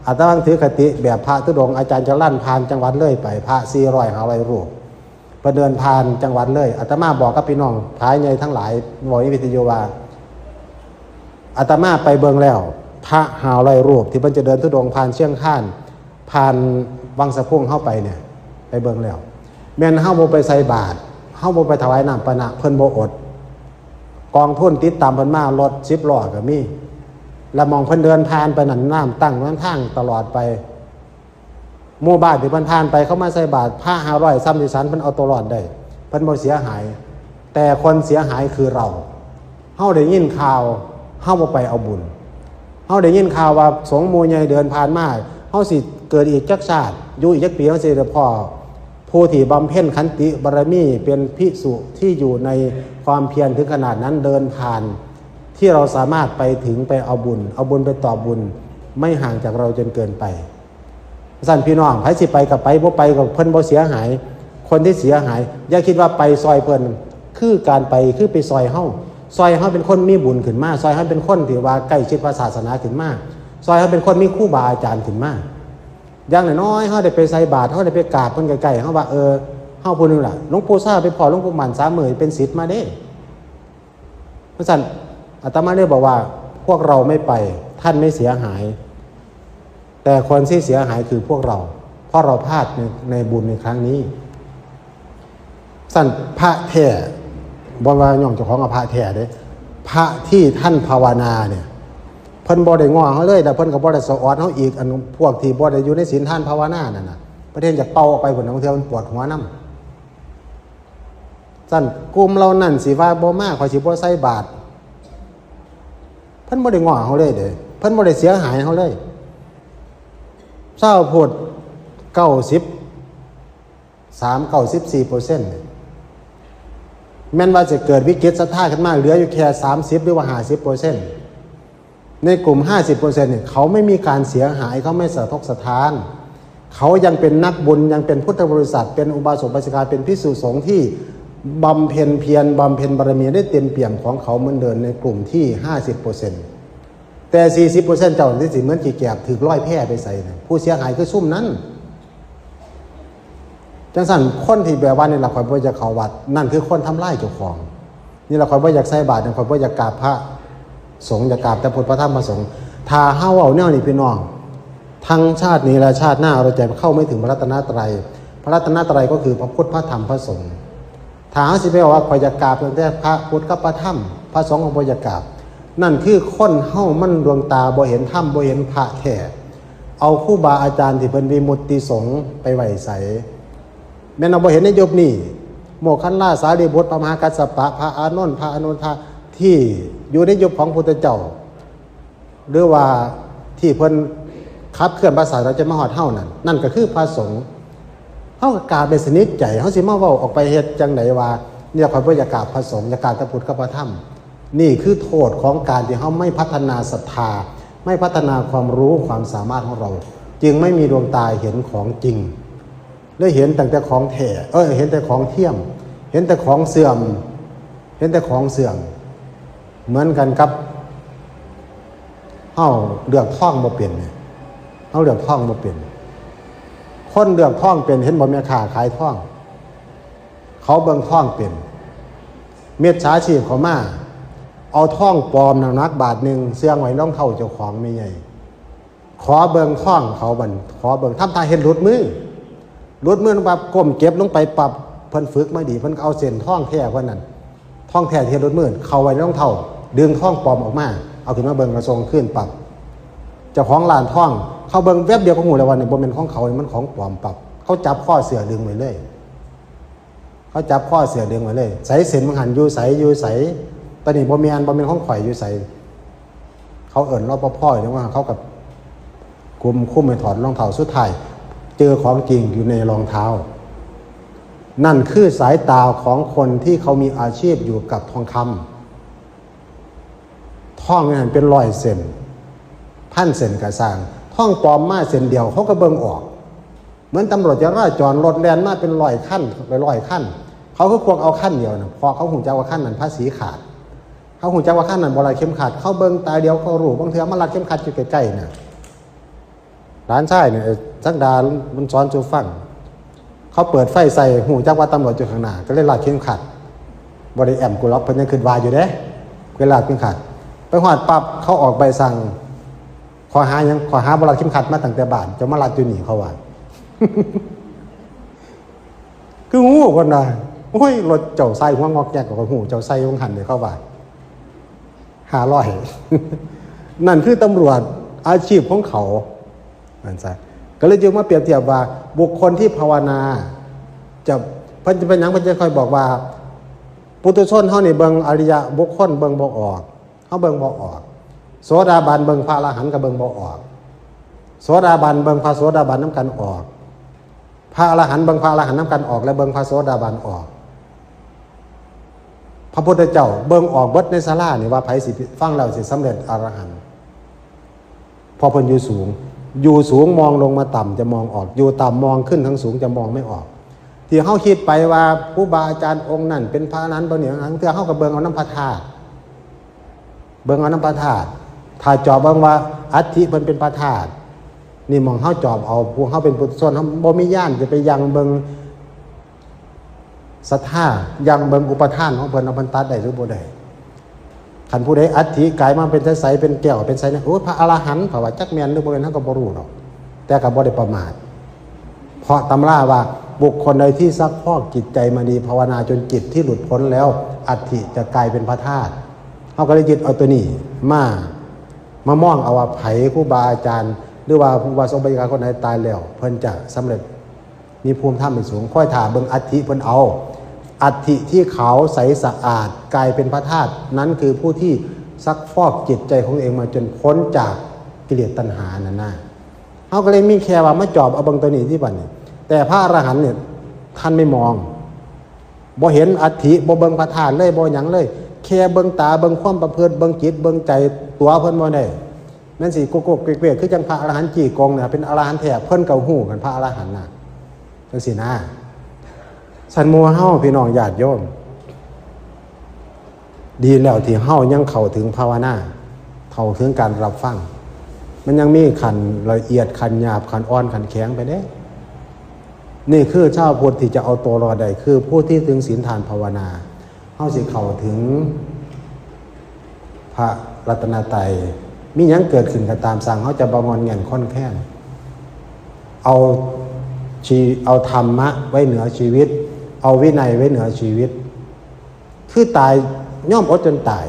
อาตมาถือคติแบบพระธุดงค์ อาจารย์จรัญผ่านจังหวัดเลยไป พระสี่ร้อยห้าร้อยรูป เพิ่นเดินผ่านจังหวัดเลย อาตมาบอกกับพี่น้องพระใหญ่ทั้งหลาย บอกในวิทยุว่า อาตมาไปเบิ่งแล้ว พระห้าร้อยรูปที่เพิ่นจะเดินธุดงค์ผ่านเชียงคาน ผ่านวังสะพุงเฮาไปเนี่ย ไปเบิ่งแล้ว แม่นเฮาบ่ไปใส่บาตร เฮาบ่ไปถวายน้ำปานะ เพิ่นบ่อด กองทุนติดตามเพิ่นมารถสิบล้อก็มี และหม่องเพิ่นเดินผ่านไปนั่น น้ำตั้งนำทางตลอดไป หมู่บ้านที่เพิ่นผ่านไป เขามาใส่บาตร พระห้าร้อยซ้ำที่สัน เพิ่นเอาตัวรอดได้ เพิ่นบ่เสียหาย แต่คนเสียหายคือเรา เฮาได้ยินข่าว เฮาบ่ไปเอาบุญ เฮาได้ยินข่าวว่าสงฆ์หมู่ใหญ่เดินผ่านมา เฮาสิเกิดอีกจักชาติ อยู่อีกจักปี เฮาสิได้พ้อผู้ที่บำเพ็ญขันติบารมี เป็นภิกษุที่อยู่ในความเพียรถึงขนาดนั้นเดินผ่าน ที่เราสามารถไปถึงไปเอาบุญ เอาบุญไปตอบบุญ ไม่ห่างจากเราจนเกินไป สั่นพี่น้อง ไผสิไปกับไป บ่ไปกับเพิ่นบ่เสียหาย คนที่เสียหาย อย่าคิดว่าไปซอยเพิ่น คือการไป คือไปซอยเฮา ซอยเฮาเป็นคนมีบุญขึ้นมา ซอยเฮาเป็นคนที่ว่าใกล้ชิดพระศาสนาขึ้นมา ซอยเฮาเป็นคนมีครูบาอาจารย์ขึ้นมา อย่างน้อยๆเฮาได้ไปใส่บาตร เฮาได้ไปกราบเพิ่นใกล้ๆ เฮาว่า เออ เฮาผู้หนึ่งล่ะ หลวงปู่ซ่าไปพ้อหลวงปู่หมั่นสามมื้อเป็นศิษย์มาเด้ เพราะฉะนั้นอาตมาเลยบอกว่า พวกเราไม่ไป ท่านไม่เสียหาย แต่คนที่เสียหายคือพวกเรา เพราะเราพลาดในในบุญในครั้งนี้ สั่นพระแท้ บ่ว่าย่องเจ้าของกับพระแท้เด้ พระที่ท่านภาวนาเนี่ย เพิ่นบ่ได้ง้อเฮาเลย แล้วเพิ่นก็บ่ได้สะออดเฮาอีก อันพวกที่บ่ได้อยู่ในศีลทานภาวนานั่นน่ะ ประเทศอยากเป่าออกไป เพิ่นบางเทื่อมันปวดหัวนำ สั่นกลุ่มเหล่านั้นสิว่าบ่มา ข้อยสิบ่ใส่บาตร เพิ่นบ่ได้ง้อเฮาเลยเด้ เพิ่นบ่ได้เสียหายเฮาเลย ชาวพุทธ เก้าสิบสาม เก้าสิบสี่เปอร์เซ็นต์ แม่นว่าจะเกิดวิกฤตศรัทธาขึ้นมา เหลืออยู่แค่ สามสิบ หรือว่า ห้าสิบเปอร์เซ็นต์ ในกลุ่ม ห้าสิบเปอร์เซ็นต์ เนี่ย เขาไม่มีการเสียหาย เขาไม่สะทกสะท้าน เขายังเป็นนักบุญ ยังเป็นพุทธบริษัท เป็นอุบาสกอุบาสิกา เป็นภิกษุสงฆ์ที่บำเพ็ญเพียร บำเพ็ญบารมีได้เต็มเปี่ยมของเขาเหมือนเดิมในกลุ่มที่ ห้าสิบเปอร์เซ็นต์ แต่ สี่สิบเปอร์เซ็นต์ เจ้านี่สิเหมือนขี้แกบถืกร้อยแพไปใส่นะ ผู้เสียหายคือซุ่มนั้น จังซั่น คนที่แบบว่า "นี่ล่ะข้อยบ่อยากเข้าวัด" นั่นคือคนทำลายเจ้าของ "นี่ล่ะข้อยบ่อยากใส่บาตร นี่ข้อยบ่อยากกราบพระสงฆ์ อยากกราบแต่พุทธพระธรรมพระสงฆ์" ถ้าเฮาเว้าแนวนี้พี่น้อง ทั้งชาตินี้และชาติหน้าเราจะเข้าไม่ถึงพระรัตนตรัย พระรัตนตรัยก็คือพระพุทธพระธรรมพระสงฆ์ ถ้าเฮาสิไปบอกว่า "ข้อยอยากกราบตั้งแต่พระพุทธกับพระธรรม พระสงฆ์ข้อยบ่อยากกราบ" นั่นคือคนเฮามันดวงตาบ่เห็นธรรม บ่เห็นพระแท้ เอาครูบาอาจารย์ที่เพิ่นวิมุตติสงฆ์ไปไว้ไส แม่นเอาบ่เห็นในยุคนี้ โมคคัลลา สารีบุตร พระมหากัสสปะ พระอานนท์ พระอนุรุทธะ ที่อยู่ในยุคของพุทธเจ้า หรือว่าที่เพิ่นขับเคลื่อนพระศาสนาจะมาฮอดเฮานั่น นั่นก็คือพระสงฆ์ เฮาก็กราบได้สนิทใจ เฮาสิมาเว้าออกไปเฮ็ดจังไดว่า "เนี่ย ข้อยบ่อยากกราบพระสงฆ์ อยากกราบแต่พุทธกับพระธรรม" นี่คือโทษของการที่เฮาไม่พัฒนาศรัทธา ไม่พัฒนาความรู้ความสามารถของเรา จึงไม่มีดวงตาเห็นของจริง เลยเห็นตั้งแต่ของแท้ เอ้ย เห็นแต่ของเทียม เห็นแต่ของเสื่อม เห็นแต่ของเสื่อม เหมือนกันกับเฮาเลือกทองบ่เป็นเนี่ย เฮาเลือกทองบ่เป็น คนเลือกทองเป็น เห็นบ่แม่ค้าขายทอง เขาเบิ่งทองเป็น มิจฉาชีพเขามา เอาทองปลอมหนักๆบาทหนึ่ง เสื่องไว้รองเท้าเจ้าของแม่ใหญ่ ขอเบิ่งทองเขาบัด ขอเบิ่ง ทำท่าเฮ็ดหลุดมือ หลุดมือปั๊บ ก้มเก็บลงไปปั๊บ เพิ่นฝึกมาดี เพิ่นก็เอาเส้นทองแท้เพิ่นนั่น ทองแท้ที่เฮ็ดหลุดมือ เข้าไว้ในรองเท้า ดึงทองปลอมออกมา เอาขึ้นมาเบิ่ง กระทรงคืนปั๊บ เจ้าของร้านทอง เขาเบิ่งแวบเดียวก็ฮู้แล้วว่านี่บ่แม่นของเขา นี่มันของปลอมปั๊บ เขาจับคอเสื้อดึงไว้เลย เขาจับคอเสื้อดึงไว้เลย "ไสเส้นมึงหั่น อยู่ไส อยู่ไส ตอนนี้บ่แม่น บ่แม่นของข่อย อยู่ไส" เขาเอิ้น รปภ อยู่ว่า เขาก็กุมคุมให้ถอดรองเท้า สุดท้าย เจอของจริงอยู่ในรองเท้า นั่นคือสายตาของคนที่เขามีอาชีพอยู่กับทองคำ ทองนี่หั่นเป็นร้อยเส้น พันเส้นก็ซ่าง ทองปลอมมาเส้นเดียวเขาก็เบิ่งออก เหมือนตำรวจจราจร รถแล่นมาเป็นร้อยคัน ร้อยคัน เขาก็กวดเอาคันเดียวนะ เพราะเขาฮู้จักว่าคันนั้นภาษีขาด เขาฮู้จักว่าคันนั้นบ่รัดเข็มขัด เขาเบิ่งตาเดียวเขารู้ บางเทื่อมารัดเข็มขัดอยู่ใกล้ๆน่ะ หลานชายเนี่ย เอ่อ สักดามันสอนสู่ฟัง เขาเปิดไฟใส่ ฮู้จักว่าตำรวจอยู่ข้างหน้า ก็เลยรัดเข็มขัด บ่ได้แอ้มกูหรอก เพิ่นยังคิดว่าอยู่เด้ ก็เลยรัดเข็มขัด ไปฮอดปั๊บ เขาออกใบสั่ง "ข้อหาหยัง ข้อหาบ่รัดเข็มขัดมาตั้งแต่บ้าน เจ้ามารัดอยู่นี่" เขาว่า "คือฮู้" เพิ่นว่า "โอ้ย รถเจ้าใส่หัวงอกแงก ก็ฮู้เจ้าใส่ของหั่นเด้" เขาว่า ห้าร้อย นั่นคือตำรวจอาชีพของเขา นั่นซะ ก็เลยจึงมาเปรียบเทียบว่า บุคคลที่ภาวนา จะ เพิ่นจะเป็นหยัง เพิ่นจะค่อยบอกว่า ปุถุชนเฮานี่เบิ่งอริยะบุคคลเบิ่งบ่ออก เฮาเบิ่งบ่ออก โสดาบันเบิ่งพระอรหันต์ก็เบิ่งบ่ออก โสดาบันเบิ่งพระโสดาบันนำกันออก พระอรหันต์เบิ่งพระอรหันต์นำกันออก และเบิ่งพระโสดาบันออก พระพุทธเจ้าเบิ่งออกเบิดในศาลานี่ว่าไผสิฟังแล้วสิสำเร็จอรหันต์ เพราะเพิ่นอยู่สูง อยู่สูงมองลงมาต่ำจะมองออก อยู่ต่ำมองขึ้นทางสูงจะมองไม่ออก ที่เฮาคิดไปว่าครูบาอาจารย์องค์นั้นเป็นพระอรหันต์บ่เนี่ย ทั้งเทื่อเฮาก็เบิ่งเอานำพระธาตุ เบิ่งเอานำพระธาตุ ถ้าจอบเบิ่งว่าอัฐิเพิ่นเป็นพระธาตุ นี่หม่องเฮาจอบเอา พวกเฮาเป็นปุถุชน เฮาบ่มีญาณจะไปยังเบิ่งศรัทธา ยังเบิ่งอุปทานของเพิ่น ว่าเพิ่นตัดได้หรือบ่ได้ คันผู้ใดอัฐิกายมาเป็นใสๆ เป็นแก้ว เป็นใสเนี่ย โอ้ย พระอรหันต์ เพราะว่าจักแม่นหรือบ่แม่น เฮาก็บ่รู้ดอก แต่ก็บ่ได้ประมาท เพราะตำราว่าบุคคลใดที่ซักพอกจิตใจมาดี ภาวนาจนจิตที่หลุดพ้นแล้ว อัฐิจะกลายเป็นพระธาตุ เฮาก็เลยยึดเอาตัวนี้มา มามองเอาว่าไผครูบาอาจารย์ หรือว่าผู้อุบาสกอุบาสิกาคนไหนตายแล้ว เพิ่นจะสำเร็จ มีภูมิธรรมเป็นสูง ค่อยถ่าเบิ่งอัฐิเพิ่นเอา อัฐิที่ขาวใสสะอาดกลายเป็นพระธาตุ นั้นคือผู้ที่ซักฟอกจิตใจของตัวเองมาจนพ้นจากกิเลสตัณหานั่นนะ เฮาก็เลยมีแค่ว่ามาจอบเอาเบิ่งตัวนี้ที่บัดนี้ แต่พระอรหันต์เนี่ยท่านไม่มอง บ่เห็นอัฐิ บ่เบิ่งพระธาตุเลย บ่หยังเลย แค่เบิ่งตา เบิ่งความประพฤติ เบิ่งจิต เบิ่งใจ ตัวเพิ่นบ่ได้ แม่นสิโกโก้เกวกๆ คือจังพระอรหันต์จี้กงเนี่ย เป็นอรหันต์แท้ เพิ่นก็ฮู้กันพระอรหันต์น่ะ จังซี่นะ สันหมู่เฮาพี่น้องญาติโยม ดีแล้วที่เฮายังเข้าถึงภาวนา เข้าถึงการรับฟัง มันยังมีขั้นละเอียด ขั้นหยาบ ขั้นอ่อน ขั้นแข็งไปเด้ นี่คือชาวพุทธที่จะเอาตัวรอดได้ คือผู้ที่ถึงศีลทานภาวนา เฮาสิเข้าถึงพระรัตนตรัย มีหยังเกิดขึ้นก็ตาม สั่งเฮาจะบ่งอนแง่นคลอนแคลน เอาชี เอาธรรมะไว้เหนือชีวิต เอาวินัยไว้เหนือชีวิต คือตาย ยอมอดจนตาย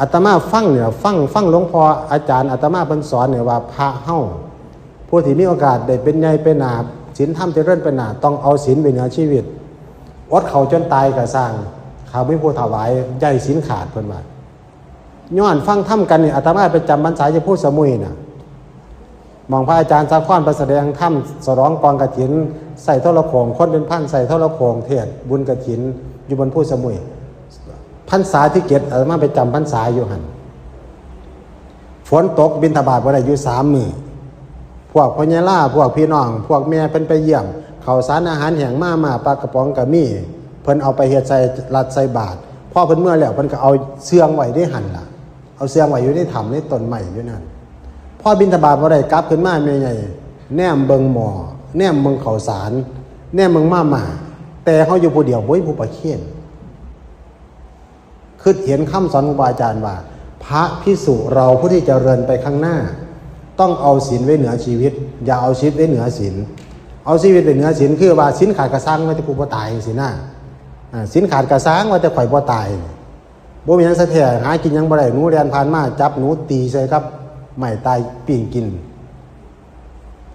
อาตมาฟังเนี่ย ฟัง ฟังหลวงพ่ออาจารย์อาตมาเพิ่นสอนเนี่ยว่าพระเฮา ผู้ที่มีโอกาสได้เป็นใหญ่เป็นหนา ศีลธรรมเจริญเป็นหนา ต้องเอาศีลไว้เหนือชีวิต อดข้าวจนตายก็ซ่าง ข้ามีผู้ถวาย อย่าให้ศีลขาด เพิ่นว่า ย้อนฟังธรรมกันนี่ อาตมาไปจำพรรษาอยู่ภูสมุยน่ะ หม่องพระอาจารย์สาครไปแสดงธรรม ฉลองกองกฐิน ใส่โทรโข่ง คนเป็นพัน ใส่โทรโข่งเทศน์บุญกฐิน อยู่บนภูสมุย พรรษาที่เจ็ด อาตมาไปจำพรรษาอยู่หั่น ฝนตกบิณฑบาตบ่ได้อยู่สามมื้อ พวกพ่อใหญ่ลา พวกพี่น้อง พวกแม่เพิ่นไปเยี่ยม ข้าวสารอาหารแห้ง มาม่า ปลากระป๋องก็มี เพิ่นเอาไปเฮ็ดใส่ลัดใส่บาตร พอเพิ่นเมือแล้ว เพิ่นก็เอาเสื่องไว้ในหั่นล่ะ เอาเสื่องไว้อยู่ในถ้ำในต้นไม้อยู่นั่น พอบิณฑบาตบ่ได้ กลับขึ้นมาแม่ใหญ่ แนมเบิ่งหม้อ แนมเบิ่งข้าวสาร แนมเบิ่งมาม่า แต่เฮาอยู่ผู้เดียว บ่มีผู้ประเคน คิดเห็นคำสอนของครูบาอาจารย์ว่า พระภิกษุเราผู้ที่จะเจริญไปข้างหน้า ต้องเอาศีลไว้เหนือชีวิต อย่าเอาชีวิตไว้เหนือศีล เอาชีวิตไว้เหนือศีล คือว่าศีลขาดกะซ่าง ว่าแต่กูบ่ตายจังซี้นะ อ่า ศีลขาดกะซ่าง ว่าแต่ข่อยบ่ตาย บ่มีหยังซะแท้ หากินหยังบ่ได้ หนูแล่นผ่านมา จับหนูตีใส่กับไม้ตายปิ้งกิน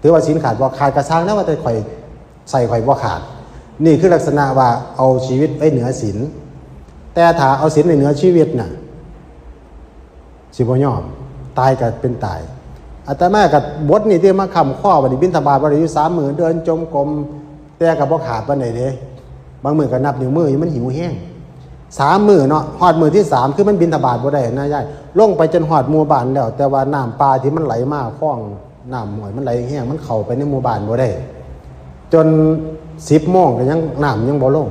ถือว่าศีลขาดบ่ ขาดกะซ่างนะ ว่าแต่ข่อย ใส่ข่อยบ่ขาด นี่คือลักษณะว่าเอาชีวิตไว้เหนือศีล แต่ถ้าเอาศีลไว้เหนือชีวิตน่ะ สิบ่ยอม ตายก็เป็นตาย อาตมาก็บทนี้ที่มาค้ำคอ บัดนี้บิณฑบาตบ่ได้อยู่สามมื้อ เดินจงกรม แต่ก็บ่ขาดปานใดเด้ บางมื้อก็นับนิ้วมืออยู่ มันหิวแฮง สามมื้อเนาะ ฮอดมื้อที่สาม คือมันบิณฑบาตบ่ได้นะยาย ลงไปจนฮอดหมู่บ้านแล้ว แต่ว่าน้ำป่าที่มันไหลมา คลองน้ำห้วยมันไหลแฮง มันเข้าไปในหมู่บ้านบ่ได้ จนสิบโมงก็ยัง น้ำยังบ่ลง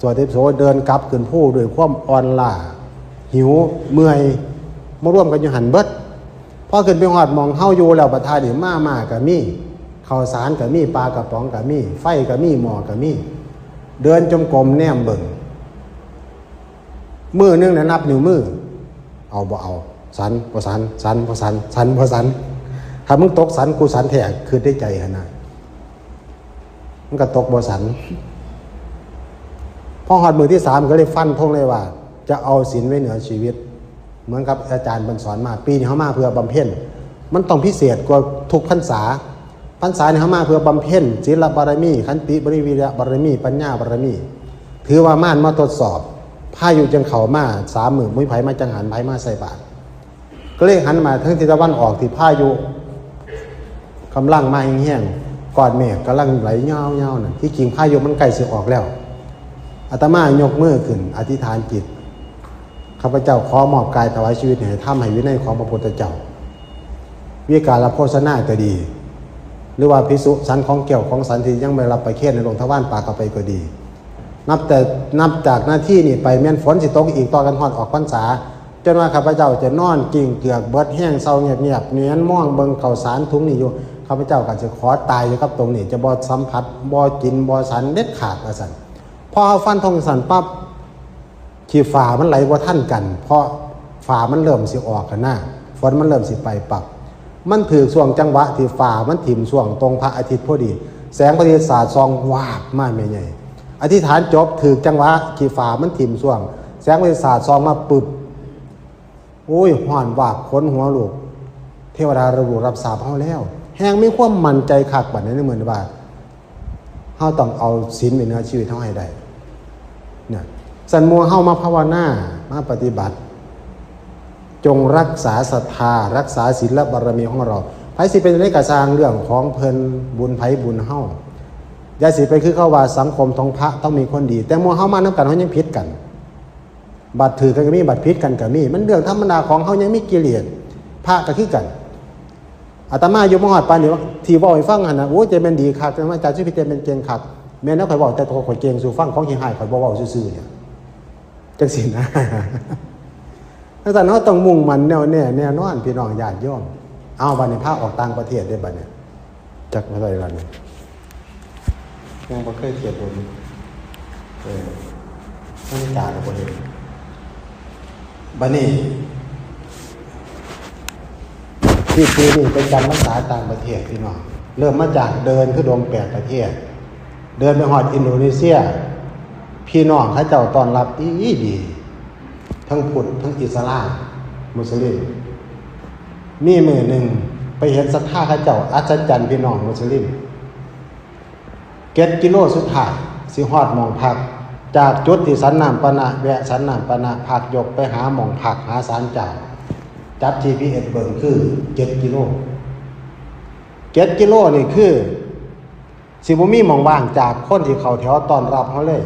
สวดอิติปิโส เดินกลับขึ้นภูด้วยความอ่อนล้า หิว เมื่อย มารวมกันอยู่หั่นเบิด พอขึ้นไปฮอดหม่องเฮาอยู่แล้ว บัดท่านี่มาม่าก็มี ข้าวสารก็มี ปลากระป๋องก็มี ไฟก็มี หม้อก็มี เดินจงกรมแนมเบิ่ง มื้อหนึ่งน่ะนับนิ้วมือ เอาบ่เอา สันบ่สัน สันบ่สัน สันบ่สัน ถ้ามึงตกสัน กูสันแท้ คิดในใจหั่นนะ มันก็ตกบ่สัน พอฮอดมื้อที่สามก็เลยฟันธงเลยว่า จะเอาศีลไว้เหนือชีวิต เหมือนกับอาจารย์เพิ่นสอนมา ปีนี้เฮามาเพื่อบำเพ็ญ มันต้องพิเศษกว่าทุกพรรษา พรรษานี้เฮามาเพื่อบำเพ็ญศีลบารมี ขันติบารมี วิริยะบารมี ปัญญาบารมี ถือว่ามารมาทดสอบ พายุจังเข้ามาสามมื้อ บ่มีไผมาจังหัน ไผมาใส่บาตร ก็เลยหันมาทางทิศตะวันออกที่พายุกำลังมาแฮงๆ ก้อนเมฆกำลังไหลยาวๆ นั่น ที่จริงพายุมันใกล้สิออกแล้ว อาตมายกมือขึ้นอธิษฐานจิต ข้าพเจ้าขอมอบกายถวายชีวิตให้ธรรมให้วินัยของพระพุทธเจ้า วิกาลโภชนาก็ดี หรือว่าภิกษุสันของแก้วของสันที่ยังไม่รับประเคนในหลวงทวารปากเข้าไปก็ดี นับแต่นับจากนาทีนี้ไปแม่นฝนสิตกอีกต่อกันฮอดออกพรรษา จนว่าข้าพเจ้าจะนอนกิ้งเกือกเบิดแฮงเซาเงียบๆ แหงนมองเบิ่งข้าวสารถุงนี้อยู่ ข้าพเจ้าก็จะขอตายอยู่กับตรงนี้ จะบ่สัมผัส บ่กิน บ่ฉันเด็ดขาดว่าซั่น พอเฮาฟันธงซั่นปั๊บ ขี้ฟ้ามันไหลบ่ทันกัน เพราะฟ้ามันเริ่มสิออกหั้นนะ ฝนมันเริ่มสิไปปั๊บ มันถืกช่วงจังหวะที่ฟ้ามันถิ่มช่วงตรงพระอาทิตย์พอดี แสงพระอาทิตย์สาดส่องวาบมาแม่ใหญ่ อธิษฐานจบถืกจังหวะขี้ฟ้ามันถิ่มช่วง แสงพระอาทิตย์สาดส่องมาปึ๊บ โอ้ย ฮ้อนวาบ ขนหัวลุก เทวดารับรู้รับทราบเฮาแล้ว แฮงมีความมั่นใจคักบัดนี้ในมื้อนี้ว่า เฮาต้องเอาศีลไว้เหนือชีวิตเฮาให้ได้นะ ซั่นหมู่เฮามาภาวนา มาปฏิบัติ จงรักษาศรัทธา รักษาศีลและบารมีของเรา ไผสิเป็นจั่งใดก็ซ่างเรื่องของเพิ่น บุญไผบุญเฮา อย่าสิไปคือเขาว่าสังคมของพระต้องมีคนดี แต่หมู่เฮามานำกันเฮายังผิดกัน บัดถืกกันก็มี บัดผิดกันก็มี มันเรื่องธรรมดาของเฮายังมีกิเลส พระก็คือกัน อาตมาอยู่มาฮอดปานนี้ ที่เว้าให้ฟังหั่นน่ะ โอ้ย ใจแม่นดีคัก แต่ว่าอาจารย์สุพิษใจแม่นเก่งคัก แม่นแล้วข้อยเว้าแต่ตัวข้อยเก่งสู่ฟัง ของขี้ฮ้ายข้อยบ่เว้าซื่อๆ เนี่ย จังซี่นะ จังซั่นเฮาต้องมุ่งมั่นแน่วแน่แน่นอน พี่น้องญาติโยม เอาบัดนี้พาออกต่างประเทศเด้อบัดนี้ จักเท่าใดล่ะนี่ ยังบ่เคยเทียบเบิ่ง เออ นาฬิกาก็บ่เห็น บัดนี้ ที่ปีนี้ไปจำพรรษาต่างประเทศพี่น้อง เริ่มมาจากเดินธุดงค์แปดประเทศ เดินไปฮอดอินโดนีเซีย พี่น้องเขาเจ้าต้อนรับดีดี ทั้งพุทธ ทั้งอิสลาม มุสลิม มีมื้อหนึ่งไปเห็นศรัทธาเขาเจ้า อัศจรรย์พี่น้องมุสลิม เจ็ดกิโลสุดท้ายสิฮอดหม่องพัก จากจุดที่ฉันน้ำปานะ แวะฉันน้ำปานะ พักยกไปหาหม่องพัก หาศาลเจ้า จับ จีพีเอส เบิ่งคือเจ็ดกิโล เจ็ดกิโลนี่คือ สิบ่มีหม่องว่างจากคนที่เข้าแถวต้อนรับเฮาเลย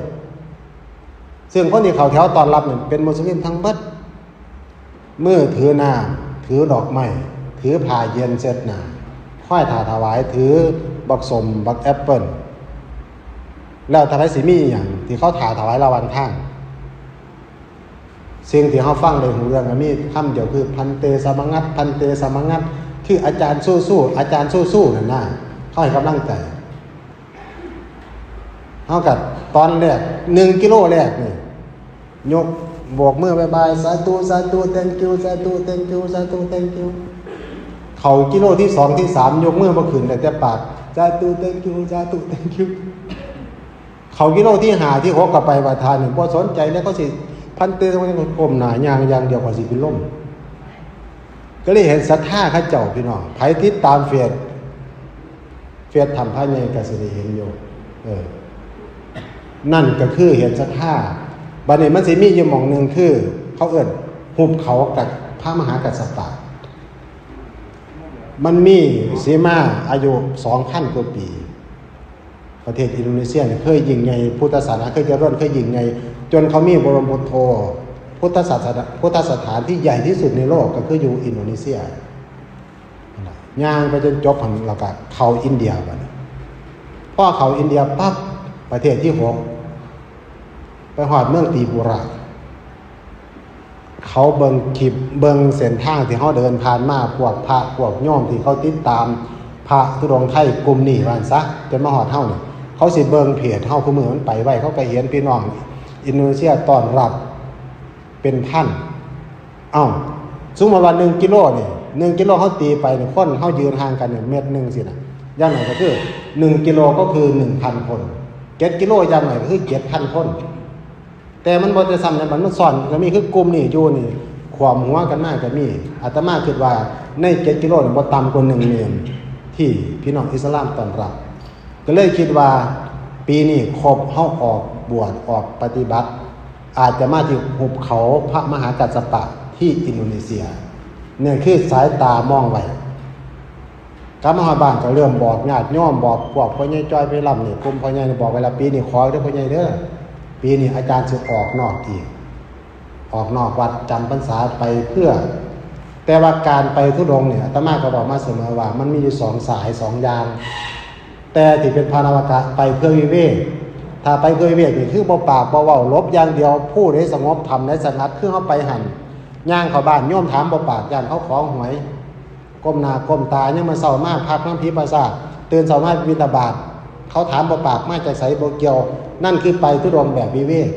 ซึ่งคนที่เข้าแถวต้อนรับนี่เป็นมุสลิมทั้งเบิด มือถือน้ำ ถือดอกไม้ ถือผ้าเย็นเช็ดหน้า คอยถ่าถวาย ถือบักส้ม บักแอปเปิ้ล แล้วถ้าไผสิมีอีหยังที่เขาถ่าถวายระหว่างทาง สิ่งที่เฮาฟังได้ฮู้เรื่องก็มีคำเดียวคือ พันเต สมังคัส พันเต สมังคัส คืออาจารย์สู้ๆ อาจารย์สู้ๆ นั่นน่ะ เขาให้กำลังใจ เฮาก็ตอนแรก หนึ่งกิโลแรกนี่ ยกโบกมือบ๊ายบาย สาธุ สาธุ thank you สาธุ thank you สาธุ thank you เข้ากิโลที่สองที่สาม ยกมือบ่ขึ้น ได้แต่ปาก สาธุ thank you สาธุ thank you เข้ากิโลที่ห้าที่หกก็ไปว่าทานนี่ บ่สนใจแล้ว เขาสิ พันเต สมังคัส ก้มหน้าย่างอย่างเดียว เขาสิเป็นลม ก็เลยเห็นศรัทธาเขาเจ้าพี่น้อง ไผติดตามเฟซ เฟซถ้ำพระใหญ่ก็สิได้เห็นอยู่ เออ นั่นก็คือเห็นศรัทธา บัดนี้มันสิมีอยู่หม่องหนึ่งคือ เขาเอิ้นหุบเขากับพระมหากัสสปะ มันมีสีมาอายุสองพันกว่าปี ประเทศอินโดนีเซียเนี่ยเคยยิ่งใหญ่ พุทธศาสนาเคยเจริญ เคยยิ่งใหญ่ จนเขามีบรมพุทโธ พุทธศาสนา พุทธสถานที่ใหญ่ที่สุดในโลกก็คืออยู่อินโดนีเซีย ย่างไปจนจบหั่น แล้วก็เข้าอินเดียบัดนี้ พอเข้าอินเดียปั๊บ ประเทศที่หก ไปฮอดเมืองตรีปุระ เขาเบิ่งคลิป เบิ่งเส้นทางที่เฮาเดินผ่านมา พวกพระพวกโยมที่เขาติดตามพระธุดงค์ไทยกลุ่มนี้ว่าซั่นซะ จนมาฮอดเฮานี่ เขาสิเบิ่งเพจเฮา คู่มื้อมันไปไว เขาก็เห็นพี่น้องอินโดนีเซียต้อนรับเป็นพัน เอ้า สมมุติว่าหนึ่งกิโลนี่ หนึ่งกิโลเฮาตีไปนี่ คนเฮายืนห่างกันนี่เมตรหนึ่งสินะ อย่างน้อยก็คือหนึ่งกิโลก็คือหนึ่งพันคน เจ็ดกิโลอย่างน้อยก็คือเจ็ดพันคน แต่มันบ่ได้ซ้ำนะ มัน มันซ้อนก็มี คือกลุ่มนี้อยู่นี่ ขวมหัวกันมาก็มี อาตมาคิดว่าในเจ็ดกิโลนี่บ่ต่ำกว่าหนึ่งหมื่นที่พี่น้องอิสลามต้อนรับ ก็เลยคิดว่าปีนี้ครบเฮาออกบวชออกปฏิบัติ อาจจะมาที่หุบเขาพระมหากัสสปะที่อินโดนีเซีย เนี่ยคือสายตามองไว้ กลับมาฮอดบ้านก็เริ่มบอกญาติโยม บอกพวกพ่อใหญ่จ้อยไปลำนี่ กลุ่มพ่อใหญ่นี่บอกไว้ละ ปีนี้ขอเด้อพ่อใหญ่เด้อ ปีนี้อาจารย์สิออกนอกอีก ออกนอกวัดจำพรรษาไปเพื่อ แต่ว่าการไปธุดงค์เนี่ย อาตมาก็บอกมาเสมอว่ามันมีอยู่สองสายสองอย่าง แต่ที่เป็นพระนวากะไปเพื่อวิเวก ถ้าไปเพื่อวิเวกนี่คือบ่ปากบ่เว้า หลบอย่างเดียว ผู้ใดสงบ ธรรมใดสงัด คือเฮาไปหั่น ย่างเข้าบ้าน โยมถามบ่ปาก ย่านเขาขอหวย ก้มหน้าก้มตา ยังมาเช้ามาพักนำผีประสาท ตื่นเช้ามาบิณฑบาต เขาถามบ่ปาก มาจากไสบ่เกี่ยว นั่นคือไปธุดงค์แบบวิเวก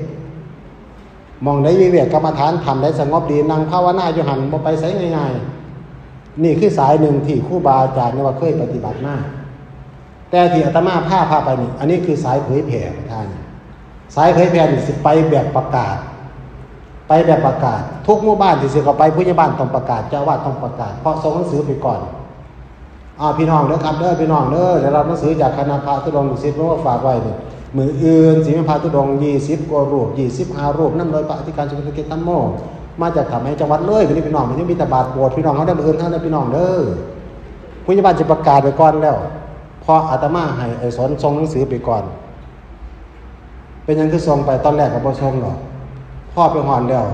หม่องใดวิเวกกรรมฐาน ถ้ำใดสงบดี นั่งภาวนาอยู่หั่น บ่ไปไสง่ายๆ นี่คือสายหนึ่งที่ครูบาอาจารย์เนี่ยว่าเคยปฏิบัติมา แต่ที่อาตมาพาพาไปนี่ อันนี้คือสายเผยแผ่ประทาน สายเผยแผ่นี่สิไปแบบประกาศ ไปแบบประกาศ ทุกหมู่บ้านที่สิเข้าไป ผู้ใหญ่บ้านต้องประกาศ เจ้าอาวาสต้องประกาศ เพราะส่งหนังสือไปก่อน อ่า พี่น้องเด้อครับเด้อ พี่น้องเด้อ ได้รับหนังสือจากคณะพระธุดงค์ลูกศิษย์มาฝากไว้นี่ มื้ออื่นสิมีพระธุดงค์ยี่สิบกว่ารูป ยี่สิบห้ารูป นำโดยพระอธิการสุภกิจธรรมโม มาจากถ้ำในจังหวัดเลย นี่พี่น้อง มันยังมีตบาดโปรดพี่น้องเขาได้มื้ออื่นเท่านั้นพี่น้องเด้อ ผู้ใหญ่บ้านสิประกาศไปก่อนแล้ว เพราะอาตมาให้ไอ้สนส่งหนังสือไปก่อน เป็นหยังคือส่งไป ตอนแรกก็บ่ส่งหรอก พอไปฮอดแล้ว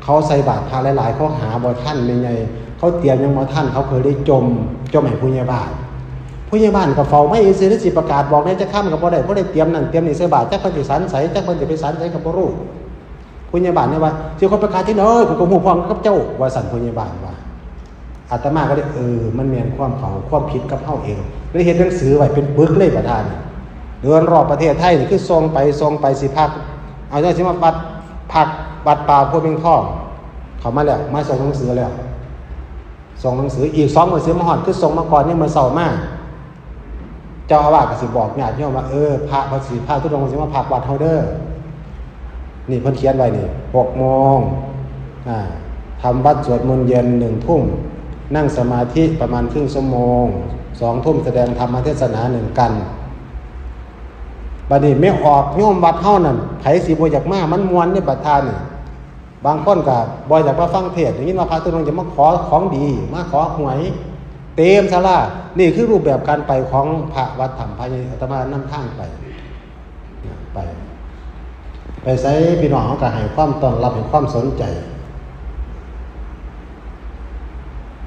เขาใส่บาตรพระหลายๆ เขาหาบ่ทัน แม่ใหญ่ เขาเตรียมหยังบ่ทัน เขาก็เลยจ่ม จ่มให้ผู้ใหญ่บ้าน ผู้ใหญ่บ้านก็เฝ้าไว้ซื่อๆ สิประกาศบอกแหน่จักคำก็บ่ได้ บ่ได้เตรียมนั่นเตรียมนี่ใส่บาตร จักเพิ่นสิสันใส จักเพิ่นสิไปสันใสก็บ่รู้ ผู้ใหญ่บ้านเนี่ยว่า สิขอประกาศที่ไหน ข้อยก็ฮู้พร้อมกับเจ้า ว่าซั่น ผู้ใหญ่บ้านว่า อาตมาก็เลย เออ มันแม่นความเขา ความผิดกับเฮาเอง เลยเฮ็ดหนังสือไว้เป็นปึกเลยประธาน เดินรอบประเทศไทยนี่คือส่งไป ส่งไป สิพัก เอาจังสิมาวัด พักวัดป่าโพธิ์เพ็งทอง เข้ามาแล้ว มาส่งหนังสือแล้ว ส่งหนังสือ อีกสองมื้อสิมาฮอด คือส่งมาก่อน ยังมื้อเช้ามา เจ้าอาวาสก็สิบอกญาติโยมว่า เออ พระเพิ่นสิ พระธุดงค์สิมาพักวัดเฮาเด้อ นี่เพิ่นเขียนไว้นี่ หกโมง อ่า ทำวัตรสวดมนต์เย็น หนึ่งทุ่ม นั่งสมาธิประมาณครึ่งชั่วโมง สองทุ่มแสดงธรรมเทศนาหนึ่งกัน บัดนี้แม่ออกโยมวัดเฮานั่น ไผสิบ่อยากมา มันม่วนเด้บัดท่านี่ บางคนก็บ่อยากมาฟังเทศน์ ได้ยินว่าพระธุดงค์จะมาขอของดี มาขอหวย เต็มศาลา นี่คือรูปแบบการไปของพระวัดถ้ำพระใหญ่ อาตมานำทางไป ไป ไปไสพี่น้องเขาก็ให้ความต้อนรับ ให้ความสนใจ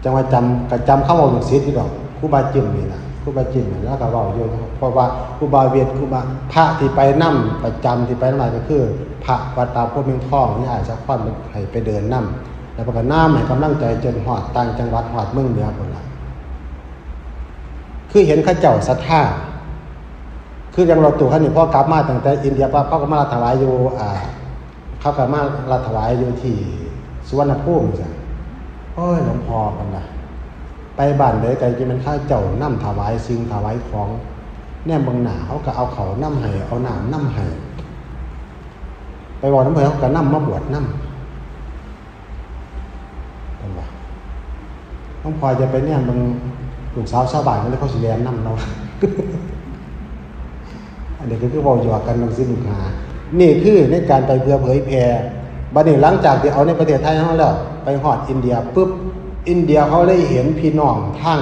จังว่าจำ ก็จำคำเว้าลูกศิษย์อยู่ดอก ครูบาจิมนี่ล่ะ ครูบาจิมนี่ แล้วก็เว้าอยู่ เพราะว่าครูบาเวท ครูบา พระที่ไปนำประจำ ที่ไปนำหลายก็คือ พระวัดป่าโพธิ์เพ็งทอง นี่อ้ายสาครให้ไปเดินนำ แล้วเพิ่นก็นำให้กำลังใจจนฮอดต่างจังหวัด ฮอดเมืองเหนือพุ้นล่ะ คือเห็นเขาเจ้าศรัทธา คือจังรถตู้คันนี้ พอกลับมาตั้งแต่อินเดียปั๊บ เขาก็มารับถวายอยู่ อ่า เขาก็มารับถวายอยู่ที่สุวรรณภูมิจ้ะ โอ้ย หลวงพ่อ เพิ่นว่า ไปบ้านใดก็จะแม่นเขาเจ้านำถวายสิ่งถวายของ แนมเบิ่งหน้าเขาก็เอาข้าวนำให้ เอาน้ำนำให้ ไปเว้านำเพิ่น เขาก็นำมาบวชนำ เพิ่นว่า หลวงพ่ออย่าไปแนมเบิ่งลูกสาวชาวบ้าน เขาเลย เขาสิแล่นนำเรา อันนี้ก็คือเว้าหยอกกัน ลูกศิษย์ลูกหา นี่คือในการไปเพื่อเผยแผ่ บัดนี้หลังจากที่เอาในประเทศไทยเฮาแล้ว ไปฮอดอินเดียปุ๊บ อินเดียเขาเลยเห็นพี่น้องทาง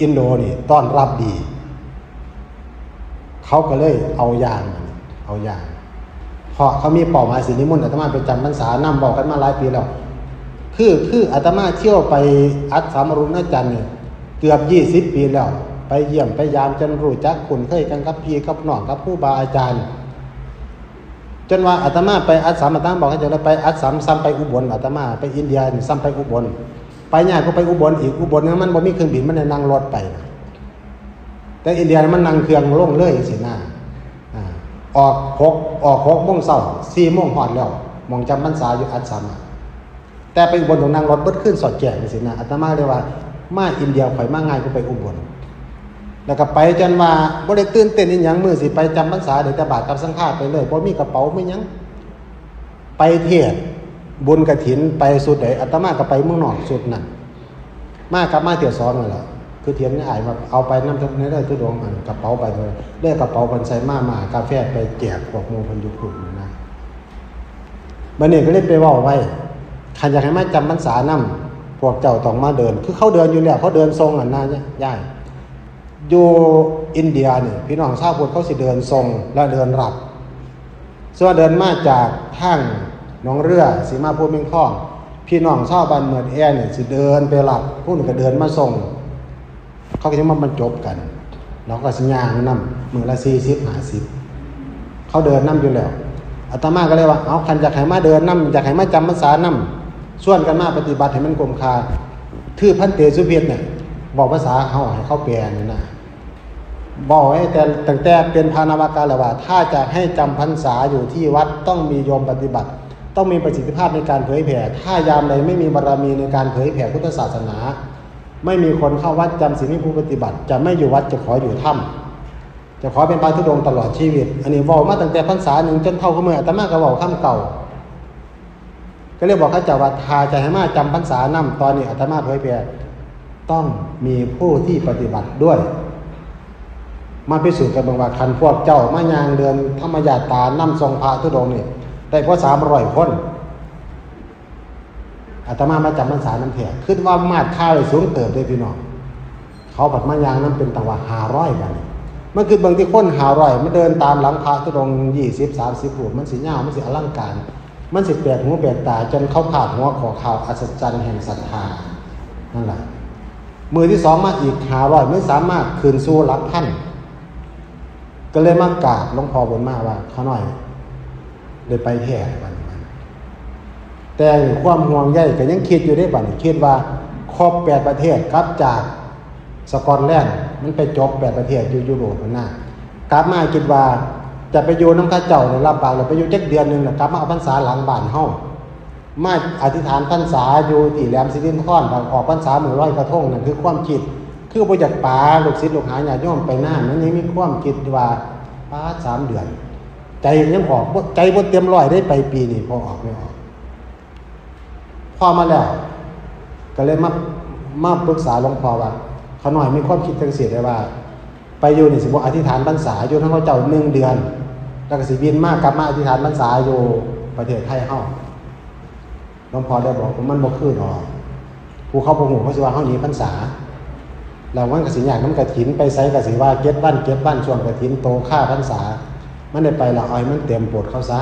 อินโดนี่ต้อนรับดี เขาก็เลยเอาอย่าง เอาอย่าง เพราะเขามีเป้าหมายสินิมนต์อาตมาไปจำพรรษานำ เว้ากันมาหลายปีแล้ว คือ คืออาตมาเที่ยวไปอัสสัมอรุณจันทร์นี่เกือบยี่สิบปีแล้ว ไปเยี่ยมไปยามจนรู้จักคุ้นเคยกันกับพี่กับน้องกับครูบาอาจารย์ จนว่าอาตมาไปอัสสัม อาตมาบอกให้เจ้าเลย ไปอัสสัมซ้ำไปอุบล อาตมาไปอินเดียนี่ซ้ำไปอุบล ไปยากกว่าไปอุบลอีก อุบลนั้นมันบ่มีเครื่องบิน มันได้นั่งรถไปนะ แต่อินเดียมันนั่งเครื่องลงเลยสินะ อ่า ออกหก ออกหกโมงเช้า สี่โมงฮอดแล้ว หม่องจำพรรษาอยู่อัสสัมอะ แต่ไปอุบลต้องนั่งรถเบิดคืนสอดแจ้งสินะ อาตมาเลยว่า มาอินเดียข่อยมาง่ายกว่าไปอุบล แล้วก็ไปจนว่าบ่ได้ตื่นเต้นอีหยัง มื้อสิไปจำพรรษา ได้แต่บาตรกับสังฆาไปเลย บ่มีกระเป๋าบ่หยัง ไปเทศน์บุญกฐิน ไปชุดใด อาตมาก็ไปเมืองนอกชุดนั้น มากลับมาเที่ยวสองนั่นแหละ คือเทียนนี่อ้ายว่าเอาไปนำในเรื่องธุดงค์ อันกระเป๋าไปเลย ได้กระเป๋าเพิ่นใส่มา มาหากาแฟไปแจกพวกหมู่เพิ่นอยู่พุ้นนะ บัดนี้ก็เลยไปเว้าไว้ คันอยากให้มาจำพรรษานำ พวกเจ้าต้องมาเดิน คือเขาเดินอยู่แล้ว เขาเดินส่งหั่นนะยาย อยู่อินเดียนี่ พี่น้องชาวพุทธเขาสิเดินส่งและเดินรับ ส่วนเดินมาจากทางหนองเรือสิมาภูเมียงทอง พี่น้องชาวบ้านเมืองแอเนี่ยสิเดินไปรับ ผู้หนึ่งก็เดินมาส่ง เขาก็จะมาบรรจบกัน เราก็สิย่างนำ มื้อละสี่สิบห้าสิบ เขาเดินนำอยู่แล้ว อาตมาก็เลยว่า เอา คันอยากให้มาเดินนำ อยากให้มาจำพรรษานำ ชวนกันมาปฏิบัติให้มันคุ้มค่า คือพันเตสุพิษเนี่ย บอกภาษาเขาให้เขาแปลนี่นะ บอกให้แต่ตั้งแต่เป็นพระนวากาแล้วว่า ถ้าจะให้จำพรรษาอยู่ที่วัดต้องมีโยมปฏิบัติ ต้องมีประสิทธิภาพในการเผยแผ่ ถ้ายามใดไม่มีบารมีในการเผยแผ่พุทธศาสนา ไม่มีคนเข้าวัดจำศีลให้ผู้ปฏิบัติ จะไม่อยู่วัด จะขออยู่ถ้ำ จะขอเป็นพระธุดงค์ตลอดชีวิต อันนี้เว้ามาตั้งแต่พรรษาหนึ่งจนเท่ากับเมื่ออาตมาก็เว้าคำเก่า ก็เลยบอกเขาเจ้าว่า ถ้าจะให้มาจำพรรษานำ ตอนนี้อาตมาเผยแผ่ ต้องมีผู้ที่ปฏิบัติด้วย มาพิสูจน์กันเบิ่งว่า คันพวกเจ้ามายางเดินธรรมยาตรานำส่งพระธุดงค์นี่ ได้กว่าสามร้อยคน อาตมามาจำพรรษานำแท้ คิดว่ามาดค่าไว้สูงเติบเลยพี่น้อง เขาผัดมายางนำเป็นตังว่าห้าร้อยบัดนี้ มันคือเบิ่งที่คนห้าร้อย มันเดินตามหลังพระธุดงค์ยี่สิบสามสิบรูป มันสิยาว มันสิอลังการ มันสิแปลกหูแปลกตา จนเขาพลาดหัวข้อข่าวอัศจรรย์แห่งศรัทธา นั่นแหละ มื้อที่สองมาอีกห้าร้อย มันสามารถขึ้นสู่หลักพัน ก็เลยมากราบหลวงพ่อบุญมาว่า ข้าน้อยได้ไปแท้บัดนี้ แต่ความห่วงใยก็ยังคิดอยู่เด้บัดนี้ คิดว่าครบแปดประเทศ กลับจากสกอตแลนด์ มันไปจบแปดประเทศอยู่ยุโรปนั่นนะ กลับมาคิดว่าจะไปอยู่นำเขาเจ้า ได้รับปากแล้วไปอยู่จักเดือนหนึ่งแล้วกลับมาเอาพรรษาหลังบ้านเฮา มาอธิษฐานพรรษาอยู่ที่แหลมสิรินธร ออกพรรษามื้อลอยกระทง นั่นคือความคิด คือบ่อยากปาลูกศิษย์ลูกหาญาติโยมไปนาน มันยังมีความคิดว่า ปาด สามเดือน ใจยังออกบ่ ใจบ่เต็มร้อยได้ไปปีนี้ พอออกไม่ออก พอมาแล้ว ก็เลยมา มาปรึกษาหลวงพ่อว่า ข้าน้อยมีความคิดจังซี่ได้ว่า ไปอยู่นี่สิบ่อธิษฐานพรรษา อยู่นำเขาเจ้าหนึ่งเดือน แล้วก็สิบินมากลับมาอธิษฐานพรรษาอยู่ประเทศไทยเฮา หลวงพ่อได้บอกว่า มันบ่คือดอก ผู้เขาบ่ฮู้เขาสิว่าเฮาหนีพรรษา แล้วมันก็สิยากนำกฐิน ไปไสก็สิว่าเจ็ดวัน เจ็ดวัน ช่วงกฐินโตคาพรรษา มันได้ไปแล้ว เอาให้มันเต็มโปรดเขาซะ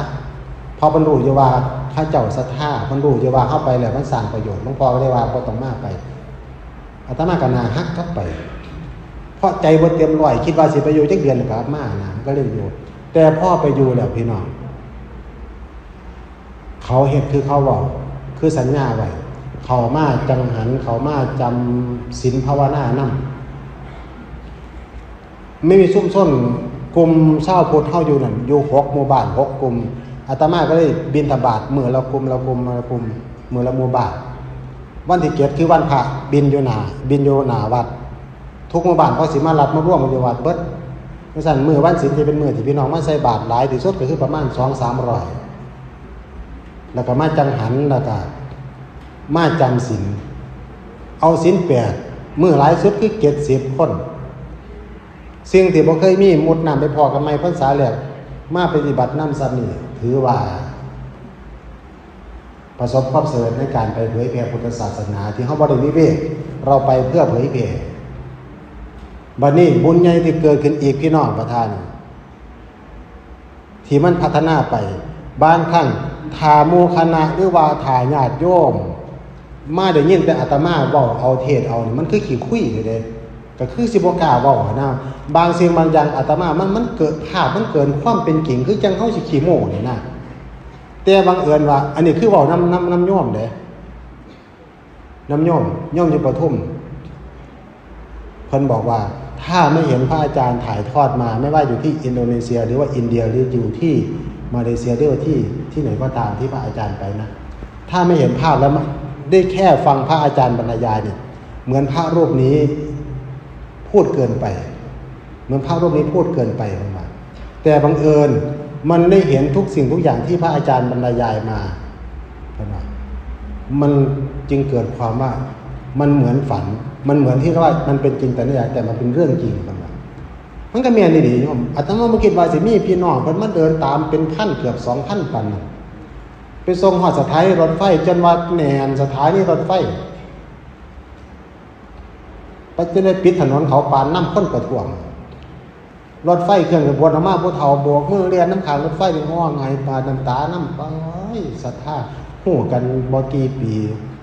เพราะเพิ่นรู้อยู่ว่าเขาเจ้าศรัทธา เพิ่นรู้อยู่ว่าเฮาไปแล้วมันสร้างประโยชน์ หลวงพ่อก็เลยว่า บ่ต้องมาไป อาตมาก็หน้าหักกลับไป เพราะใจบ่เต็มร้อย คิดว่าสิไปอยู่จักเดือนก็กลับมานะ ก็เลยอยู่ แต่พอไปอยู่แล้วพี่น้อง เขาเฮ็ดคือเขาเว้า คือสัญญาไว้ เขามาจังหัน เขามาจำศีลภาวนานำ มีชุมชนกลุ่มชาวพุทธเฮาอยู่นั่น อยู่หกหมู่บ้าน หกกลุ่ม อาตมาก็เลยบิณฑบาตมื้อละกลุ่ม ละกลุ่ม ละกลุ่ม มื้อละหมู่บ้าน วันที่เจ็ดคือวันพระ บิณอยู่หน้า บิณอยู่หน้าวัด ทุกหมู่บ้านเขาสิมารับมารวมกันอยู่วัดเบิด จั่งซั้นมื้อวันศีลที่เป็นมื้อที่พี่น้องมาใส่บาตรหลายที่สุดก็คือประมาณสองสามร้อย แล้วก็มาจังหัน แล้วก็มาจำศีล เอาศีลแปด มื้อหลายสุดคือเจ็ดสิบคน สิ่งที่บ่เคยมี มุดน้ำไปพ้อกันใหม่พรรษาแรก มาปฏิบัตินำซ้ำนี่ ถือว่า ประสบความสำเร็จในการไปเผยแผ่พุทธศาสนา ที่เฮาบ่ได้วิเวก เราไปเพื่อเผยแผ่ บัดนี้บุญใหญ่ที่เกิดขึ้นอีกพี่น้องประทาน ที่มันพัฒนาไป บางครั้งถ้าหมู่คณะหรือว่าถ้าญาติโยม มาได้ยินแต่อาตมาเว้าเอาเทศน์เอานี่ มันคือขี้คุยเลยเด้ ก็คือสิบ่กล้าเว้าหั้นนะ บางสิ่งบางอย่างอาตมา มัน มันเกิดภาพ มันเกินความเป็นจริง คือจั่งเฮาสิขี้โม้นี่นะ แต่บังเอิญว่า อันนี้คือเว้านำ นำ นำโยมเด้ นำโยม โยมอยู่ปทุม เพิ่นบอกว่า ถ้าไม่เห็นพระอาจารย์ถ่ายทอดมา ไม่ว่าอยู่ที่อินโดนีเซีย หรือว่าอินเดีย หรืออยู่ที่มาเลเซีย หรือว่าที่ ที่ไหนก็ตามที่พระอาจารย์ไปนะ ถ้าไม่เห็นภาพแล้ว ได้แค่ฟังพระอาจารย์บรรยายเนี่ย เหมือนพระรูปนี้พูดเกินไป เหมือนพระรูปนี้พูดเกินไป เพิ่นว่า แต่บังเอิญมันได้เห็นทุกสิ่งทุกอย่างที่พระอาจารย์บรรยายมา เพิ่นว่า มันจึงเกิดความว่า มันเหมือนฝัน มันเหมือนที่ว่ามันเป็นจินตนาการ แต่มันเป็นเรื่องจริง เพิ่นว่า มันก็แม่นอีหลีโยม อาตมาบ่คิดว่าสิมีพี่น้องเพิ่นมาเดินตามเป็นพัน เกือบสองพันปานนั้น ไปส่งฮอดสถานีรถไฟ จนว่าแน่นสถานีรถไฟ ไปจนได้ปิดถนนเขาปานนำคนประท้วง รถไฟเคลื่อนขบวนออกมา ผู้เฒ่าโบกมือเลียนนำข้างรถไฟ นี่ฮ้องไห้ปาดน้ำตานำ โอ้ย ศรัทธา ฮู้กันบ่กี่ปี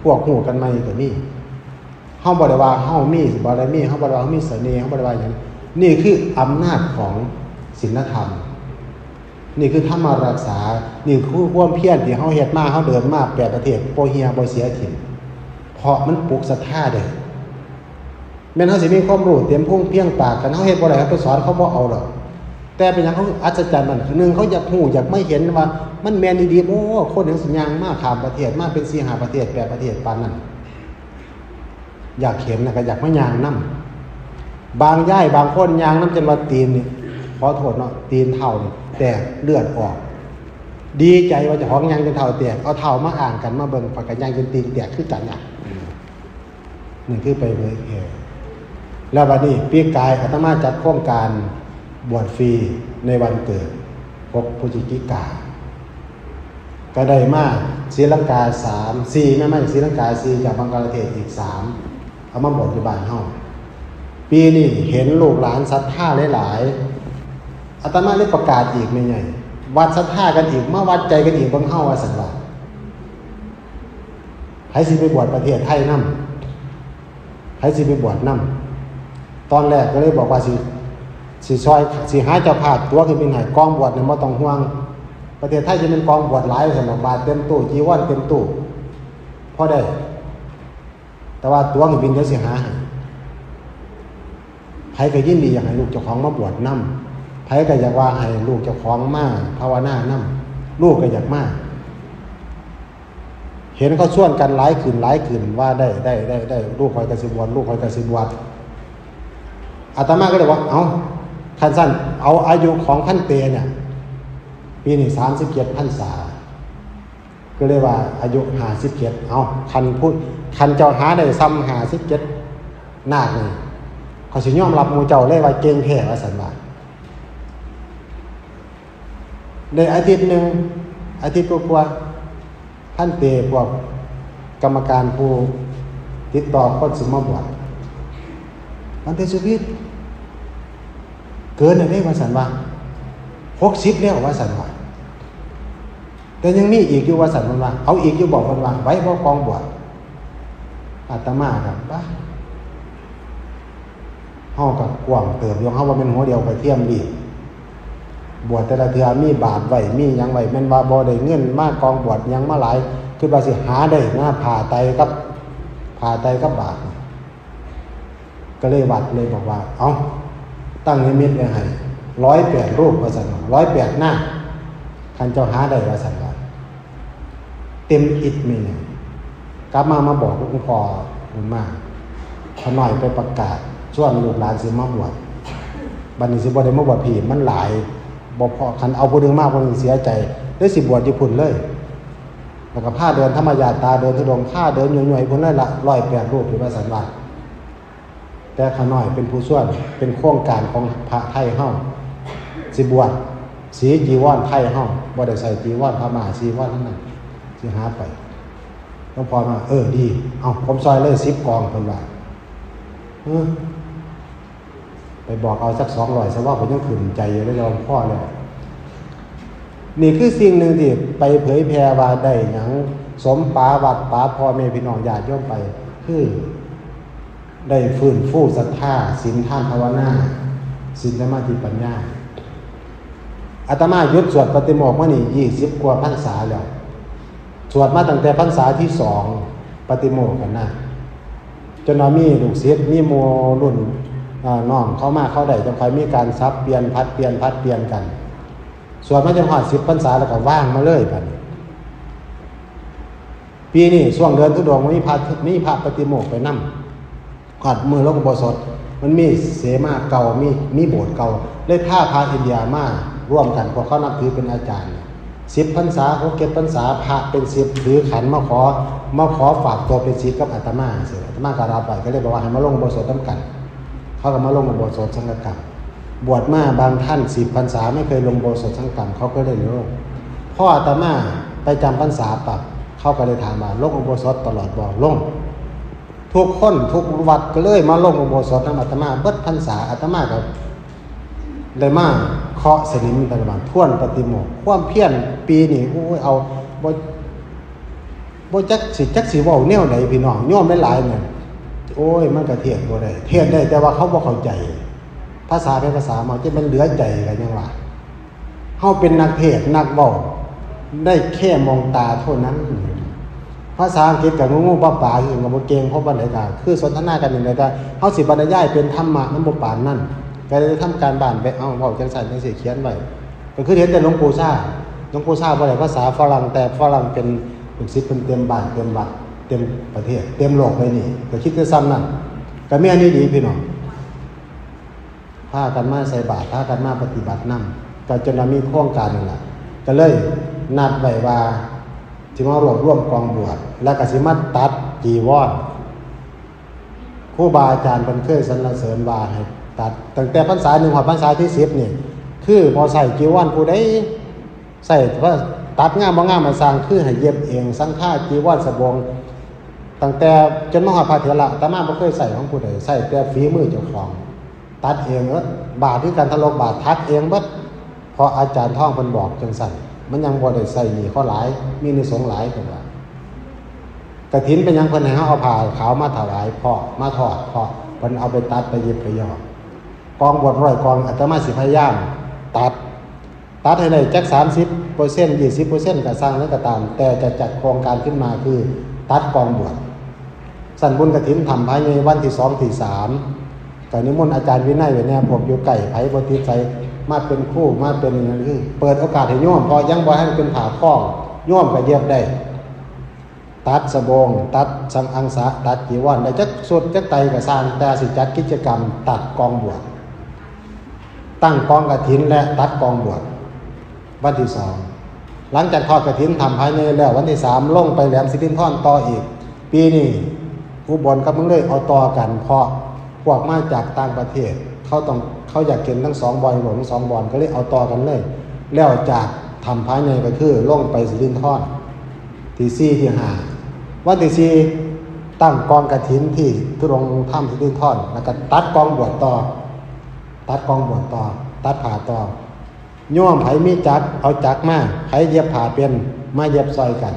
พวกฮู้กันใหม่ก็มี เฮาบ่ได้ว่าเฮามีบารมี เฮาบ่ได้ว่าเฮามีเสน่ห์ เฮาบ่ได้ว่าหยัง นี่คืออำนาจของศีลธรรม นี่คือธรรมรักษา นี่คือความเพียรที่เฮาเฮ็ดมา เฮาเดินมาแปดประเทศ บ่เหี่ยบ่เสียถิ่ม เพราะมันปลุกศรัทธาได้ แม่นเฮาสิมีความรู้เต็มพุงเพียงปาก คันเฮาเฮ็ดบ่ได้ เฮาไปสอนเขาบ่เอาดอก แต่เป็นหยังเขาอัศจรรย์นั่น คือหนึ่ง เขาอยากรู้ อยากมาเห็นว่ามันแม่นอีหลีบ่ คนหยังสิย่างมาข้ามประเทศ มาเป็นสี่ห้าประเทศ แปดประเทศปานนั้น อยากเห็นนะ ก็อยากมาย่างนำ บางยายบางคนย่างนำจนว่าตีนนี่ ขอโทษเนาะ ตีนเท้านี่แตกเลือดออก ดีใจว่าเจ้าของย่างจนเท้าแตก เอาเท้ามาอ้างกันมาเบิ่ง ข้อยก็ย่างจนตีนแตกคือกันน่ะ นี่คือไปเผยแผ่ แล้วบัดนี้ปีกายอาตมาจัดโครงการบวชฟรีในวันเกิด หกพฤศจิกา ก็ได้มาศรีลังกาสาม สี่ แม่นมาจากศรีลังกาสี่ จากบังคลาเทศอีกสาม เอามาบวชอยู่บ้านเฮา ปีนี้เห็นลูกหลานศรัทธาหลายๆ อาตมาเลยประกาศอีก แม่ใหญ่ วัดศรัทธากันอีก มาวัดใจกันอีก เบิ่งเฮาว่าซั่นว่า ไผสิไปบวชประเทศไทยนำ ไผสิไปบวชนำ ตอนแรกก็เลยบอกว่าสิ สิซอย สิหาเจ้าภาพตั๋วเครื่องบินให้ กองบวชเนี่ยบ่ต้องห่วง ประเทศไทยจะเป็นกองบวชหลาย ซั่นดอก บาตรเต็มตู้ จีวรเต็มตู้ พอได้ แต่ว่าตั๋วเครื่องบินเดี๋ยวสิหาให้ ไผก็ยินดีอยากให้ลูกเจ้าของมาบวชนำ ไผก็อยากว่าให้ลูกเจ้าของมาภาวนานำ ลูกก็อยากมา เห็นเขาชวนกันหลายขึ้นหลายขึ้น ว่าได้ ได้ ได้ ได้ ลูกข้อยก็สิบวช ลูกข้อยก็สิบวช อาตมาก็เลยว่า เอ้า คันซั่น เอาอายุของพันเตเนี่ย ปีนี้สามสิบเจ็ดพรรษา ก็เลยว่าอายุห้าสิบเจ็ด เอ้า คันผู้ คันเจ้าหาได้ส่ำห้าสิบเจ็ดนาคนี่ ข้อยสิยอมรับหมู่เจ้าเลยว่าเก่งแท้ ว่าซั่นว่า ได้อาทิตย์หนึ่ง อาทิตย์กว่าๆ พันเตพวกกรรมการผู้ติดต่อคนสิมาบวช พันเตสุพิษ เกินแล้วเด้ ว่าซั่นว่า หกสิบแล้ว ว่าซั่นว่า แต่ยังมีอีกอยู่ ว่าซั่น เพิ่นว่า เอาอีกอยู่บ่ เพิ่นว่า ไหวบ่กองบวช อาตมาก็ ปะ เฮาก็กว้างเติบอยู่ เฮาว่าแม่นหัวเดียวกระเทียมดี บวชแต่ละเทื่อมีบาตรไว้ มีหยังไว้ แม่นว่าบ่ได้เงินมากองบวชหยังมาหลาย คิดว่าสิหาได้นะ ผ้าไตรกับ ผ้าไตรกับบาตร ก็เลยวัดเลยบอกว่า เอ้า ตั้งนิมิตไว้ให้ ร้อยแปดรูป ว่าซั่น ร้อยแปดหน้า คันเจ้าหาได้ ว่าซั่นว่า เต็มอิดมื้อหนึ่ง กลับมามาบอกหลวงพ่อบุญมา ข้าน้อยไปประกาศชวนลูกหลานสิมาบวช บัดนี้สิบ่ได้มาบวชพี้ มันหลาย บ่พอ คันเอาผู้หนึ่งมา ผู้หนึ่งเสียใจ เลยสิบวชอยู่พุ้นเลย แล้วก็พาเดินธรรมยาตรา เดินธุดงค์ พาเดินย่อยๆพุ้นเลยละ ร้อยแปดรูป อยู่ว่าซั่นว่า แต่ข้าน้อยเป็นผู้ชวน เป็นโครงการของพระไทยเฮา สิบวช สีจีวรไทยเฮา บ่ได้ใส่จีวรพม่า จีวรทั้งนั้น สิหาไป หลวงพ่อมา เออ ดี เอา ผมซอยเลย สิบกอง เพิ่นว่า เออ ไปบอกเอาสักสองร้อย ซะว่า ผมยังขึ้นใจอยู่เลย หลวงพ่อแล้ว นี่คือสิ่งหนึ่งที่ไปเผยแผ่ว่าได้หยัง สมปาวัดปาพ่อแม่พี่น้องญาติโยมไป คือ ได้ฟื้นฟูศรัทธา ศีล ทาน ภาวนา ศีล สมาธิ ปัญญา อาตมาหยุดสวดปาฏิโมกข์มานี่ ยี่สิบกว่าพรรษาแล้ว สวดมาตั้งแต่พรรษาที่สอง ปาฏิโมกข์กันนะ จนว่ามีลูกศิษย์ มีหมู่รุ่น อ่า น้องเข้ามา เข้าได้ จังค่อยมีการสับเปลี่ยน ผัดเปลี่ยน ผัดเปลี่ยนกัน สวดมาจนฮอดสิบพรรษาแล้วก็วางมาเลยบัดนี้ ปีนี้ช่วงเดินธุดงค์มีพระ มีพระปาฏิโมกข์ไปนำ ฮอดมื้อลงอุโบสถ มันมีเสมาเก่า มี มีโบสถ์เก่า เลยพาพระอินเดียมาร่วมกัน พวกเขานับถือเป็นอาจารย์ สิบพรรษา หกเจ็ดพรรษา พระเป็นสิบถือขันมาขอ มาขอฝากตัวเป็นศิษย์กับอาตมา อาตมาก็รับไว้ ก็เลยบอกว่าให้มาลงอุโบสถนำกัน เขาก็มาลงอุโบสถสังฆกรรม บวชมาบางท่านสิบพรรษาไม่เคยลงอุโบสถสังฆกรรม เขาก็เลยลง พออาตมาไปจำพรรษาปั๊บ เขาก็เลยถามว่า ลงอุโบสถตลอดบ่ ลง ทุกคนทุกวัดก็เลยมาลงอุโบสถนำอาตมา เบิดพรรษา อาตมาก็ ได้มาเคาะสนิมแต่ละบาด ทวนปาฏิโมกข์ ความเพียรปีนี้ โอ้ย เอา บ่ บ่จักสิ จักสิเว้าแนวใดพี่น้อง โยมหลายๆเนี่ย โอ้ย มันก็เทศน์บ่ได้ เทศน์ได้แต่ว่าเขาบ่เข้าใจ ภาษาไผภาษามัน จะเป็นเหลือใจกันยังว่า เฮาเป็นนักเทศน์นักเว้า ได้แค่มองตาเท่านั้น ภาษาอังกฤษกับงูๆปลาๆคือกันก็บ่เก่ง เพราะว่าใดก็คือสนทนากันอย่างใดก็ เฮาสิบรรยายเป็นธรรมะมันบ่ปานนั้น ก็เลยทำการบ้านไป เอา เว้าจังซั่นจังซี่ เขียนไว้ ก็คือเห็นแต่หลวงปู่ชา หลวงปู่ชาบ่ได้ภาษาฝรั่ง แต่ฝรั่งเป็นลูกศิษย์เพิ่นเต็มบ้านเต็มวัด เต็มประเทศ เต็มโลกใบนี้ ก็คิดแต่ส่ำนั้น ก็มีอันนี้ดีพี่น้อง พากันมาใส่บาตร พากันมาปฏิบัตินำ ก็จนว่ามีโครงการนี่ล่ะ ก็เลยนัดไว้ว่าสิมารวบรวมกองบวช แล้วก็สิมาตัดจีวร ครูบาอาจารย์เพิ่นเคยสรรเสริญว่าให้ตัด ตั้งแต่พรรษาหนึ่งฮอดพรรษาที่สิบนี่ คือบ่ใส่จีวรผู้ใด ใส่ว่าตัดงามบ่งามมาสร้าง คือให้เย็บเอง สังฆาจีวรสบง ตั้งแต่จนมาฮอดพระเถระ อาตมาบ่เคยใส่ของผู้ใด ใส่แต่ฝีมือเจ้าของ ตัดเองเบิด บาตรคือกัน ทะลกบาตร ถักเองเบิด เพราะอาจารย์ทองเพิ่นบอกจังซั่น มันยังบ่ได้ใส่หนี้เขาหลาย มีอานิสงส์หลายเพิ่นว่า กฐินเป็นหยังเพิ่นให้เฮาเอาผ้าขาวมาถวาย เพราะมาทอด เพราะเพิ่นเอาไปตัด ไปเย็บไปย้อม กองบวชร้อยกอง อาตมาสิพยายามตัด ตัดให้ได้จักสามสิบเปอร์เซ็นต์ ยี่สิบเปอร์เซ็นต์ ก็ซ่างนั้นก็ตาม แต่จะจัดโครงการขึ้นมาคือตัดกองบวช ซั่นบุญกฐินถ้ำผาใหญ่วันที่สองที่สาม ก็นิมนต์อาจารย์วินัยไว้แน่ พวกอยู่ใกล้ ไผบ่ติดใจ มาเป็นครู มาเป็นหยัง คือเปิดโอกาสให้โยม เพราะยังบ่ทันเป็นผ้าคล้อง โยมก็เย็บได้ ตัดสบง ตัดสังอังสะ ตัดจีวร ได้จักสุดจักไตก็ซ่าง แต่สิจัดกิจกรรมตัดกองบวช ตั้งกองกฐินและตัดกองบวช วันที่สอง หลังจากทอดกฐินถ้ำผาใหญ่แล้ว วันที่สามลงไปแหลมสิรินธรต่ออีก ปีนี้อุบลกับเมืองเลยเอาต่อกัน เพราะพวกมาจากต่างประเทศ เขาต้อง เขาอยากเห็นทั้งสองบ่อน ทั้งสองบ่อน ก็เลยเอาต่อกันเลย แล้วจากถ้ำผาใหญ่ก็คือลงไปสิรินธร ที่สี่ที่ห้า วันที่สี่ตั้งกองกฐินที่ทุดงค์ธรรมสิรินธร แล้วก็ตัดกองบวชต่อ ตัดกองบวชต่อ ตัดผ้าต่อ โยมไผมีจักร เอาจักรมา ไผเย็บผ้าเป็น มาเย็บซอยกัน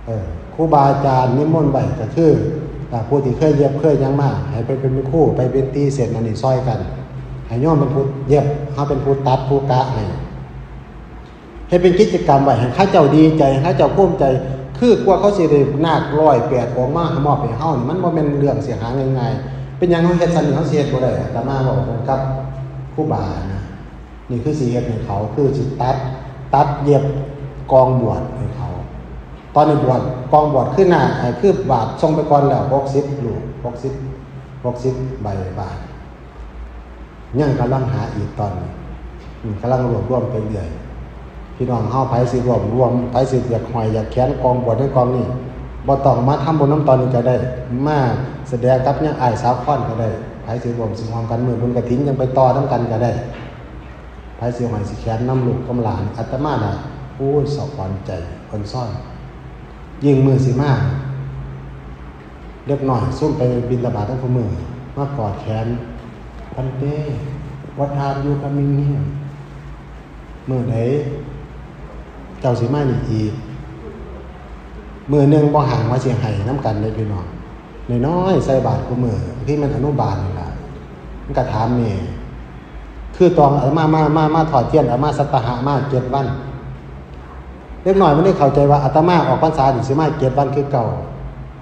เออ ครูบาอาจารย์นิมนต์ไว้ก็คือ อ่า ผู้ที่เคยเย็บเคยหยังมา ให้ไปเป็นครู ไปเป็นตีเส้นอันนี้ซอยกัน ให้โยมเป็นผู้เย็บ เฮาเป็นผู้ตัดผู้กะให้ เฮ็ดเป็นกิจกรรมไว้ ให้เขาเจ้าดีใจ ให้เขาเจ้าภูมิใจ คือกว่าเขาสิได้นาคร้อยแปดองค์มามอบให้เฮานี่ มันบ่แม่นเรื่องสิหาง่ายๆ เป็นหยังเฮาเฮ็ดซั่นนี่ เฮาสิเฮ็ดบ่ได้ อาตมาบอกกับครูบานะ นี่คือสิเฮ็ดให้เขา คือสิตัด ตัดเย็บกองบวชให้เขา ตอนนี้บวช กองบวชคือนาค เอ่อ คือบาทส่งไปก่อนแล้ว หกสิบลูก หกสิบ หกสิบใบบาท ยังกำลังหาอีกตอนนี้ อืม กำลังรวบรวมไปเรื่อย พี่น้องเฮาไผสิรวบรวม ไผสิอยากห้อยอยากแขวนกองบวชในกองนี้ บ่ต้องมาทำบุญนำตอนนี้ก็ได้ มาแสดงกับยายอ้ายสาวคอนก็ได้ ไผสิร่วมสิฮวมกันมื้อบุญกฐินยังไปต่อนำกันก็ได้ ไผสิห้อยสิแขวนนำลูกกับหลาน อาตมาน่ะ โอ้ย สะออนใจอ่อนซ้อน ยิ่งมื้อสิมา เด็กน้อยซุ่มไปบิณฑบาตทั้งคู่มื้อ มากอดแขน "พันเต what time you coming here?" มื้อใดเจ้าสิมานี่อีก มื้อหนึ่งบ่ห่างว่าสิให้นำกันเลยพี่น้อง น้อยๆ ใส่บาตรคู่มื้อ ที่มันอนุบาลนี่ล่ะ มันก็ถามแม่ คือตอนอาตมามา มา มาทอดเทียน อาตมาสัตตหะมาเจ็ดวัน เด็กน้อยมันได้เข้าใจว่าอาตมาออกพรรษานี่สิมาเจ็ดวันคือเก่า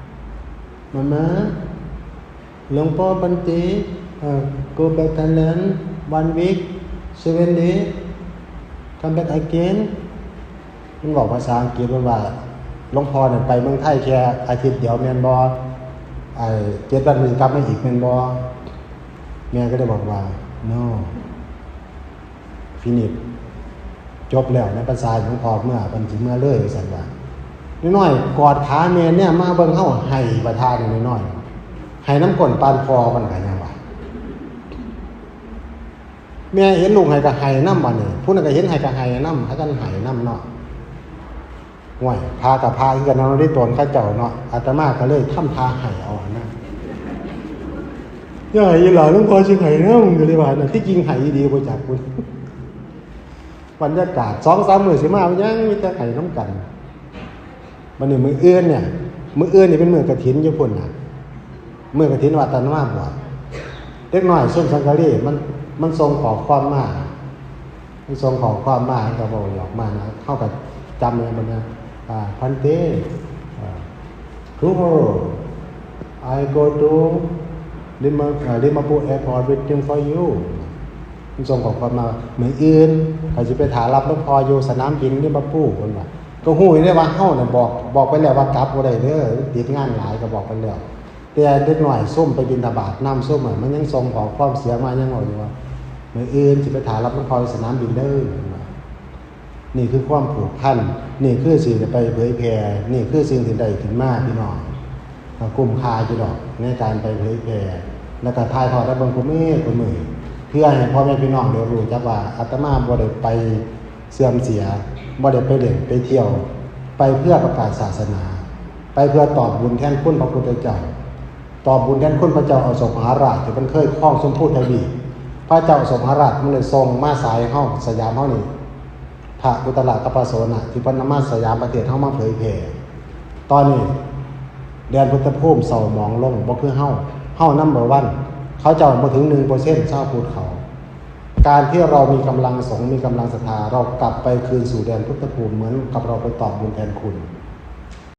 "มาม่า หลวงพ่อ พันเต เอ่อ go back Thailand one week seven day come back again." มันบอกภาษาอังกฤษมันว่า "หลวงพ่อเนี่ยไปเมืองไทยแค่อาทิตย์เดียวแม่นบ่ ไอ้เจ็ดวันมันสิกลับมาอีกแม่นบ่?" แม่ก็เลยบอกว่า "no finish จบแล้วในพรรษาหลวงพ่อเมือ เพิ่นสิเมือเลย" ว่าซั่นว่า น้อยๆ กอดขาแม่เนี่ยมาเบิ่งเฮาไห้ประทานน้อยๆ ไห้น้ำก้นปานคอมันก็ยังว่า แม่เห็นลูกไห้ก็ไห้นำบัดนี้ ผู้นั้นก็เห็นไห้ก็ไห้นำ พากันไห้นำเนาะ ห้วย พระกับพระคือกันเนาะ ในตนเขาเจ้าเนาะ อาตมาก็เลยทำท่าไห้เอาหั่นนะ อย่าให้อีหลาหลวงพ่อสิให้นะ มึงก็เลยว่านะ ที่จริงให้อีดีบ่จากคุณ บรรยากาศสองสามมื้อสิมายังมีแต่ให้น้ำกัน วันนี้มื้ออื่นเนี่ย มื้ออื่นนี่เป็นมื้อกฐินอยู่พุ่นน่ะ มื้อกฐินวัดตานมาบวช เด็กน้อยส้มสังกะรีมัน มันส่งข้อความมา มันส่งข้อความมาก็บอกหยอกมานะ เขาก็จำเลยมันนะ อ่า พันเต อ่า tomorrow I go to Lima เอ่อ Dimapur airport waiting for you มันส่งข้อความมา มื้ออื่นเขาจะไปถ่ารับหลวงพ่ออยู่สนามบิน Dimapur คนว่า ก็ฮู้อยู่ได้ว่าเฮาเนี่ยบอก บอกไปแล้วว่ากลับบ่ได้เด้อ ติดงานหลายก็บอกไปแล้ว แต่เด็กน้อยส้มไปบิณฑบาตน้ำส้มอะมันยังส่งข้อความเสียมายังบอกอยู่ว่า มื้ออื่นสิไปถ่ารับหลวงพ่ออยู่สนามบินเด้อ นี่คือความผูกพัน นี่คือสิ่งที่ไปเผยแผ่ นี่คือสิ่งที่ได้ขึ้นมาพี่น้อง ก็คุ้มค่าอยู่ดอกในการไปเผยแผ่ แล้วก็ถ่ายทอดให้เบิ่งคู่มื้อคู่มื้อ เพื่อให้พ่อแม่พี่น้องได้รู้จักว่าอาตมาบ่ได้ไปเสื่อมเสีย บ่ได้ไปเล่นไปเที่ยว ไปเพื่อประกาศศาสนา ไปเพื่อตอบบุญแทนคุณพระพุทธเจ้า ตอบบุญแทนคุณพระเจ้าอโศกมหาราชที่เพิ่นเคยครองชมพูทวีป พระเจ้าอโศกมหาราชมันเลยส่งมาสายเฮาสยามเฮานี่ พระอุตตรกัปปโสนะที่เพิ่นนำมาสยามประเทศเฮามาเผยแผ่ ตอนนี้แดนพุทธภูมิเศร้าหมองลง บ่คือเฮา เฮา number one เขาเจ้าบ่ถึง หนึ่งเปอร์เซ็นต์ ชาวพุทธเขา การที่เรามีกำลังสงฆ์มีกำลังศรัทธา เรากลับไปคืนสู่แดนพุทธภูมิเหมือนกับเราไปตอบบุญแทนคุณ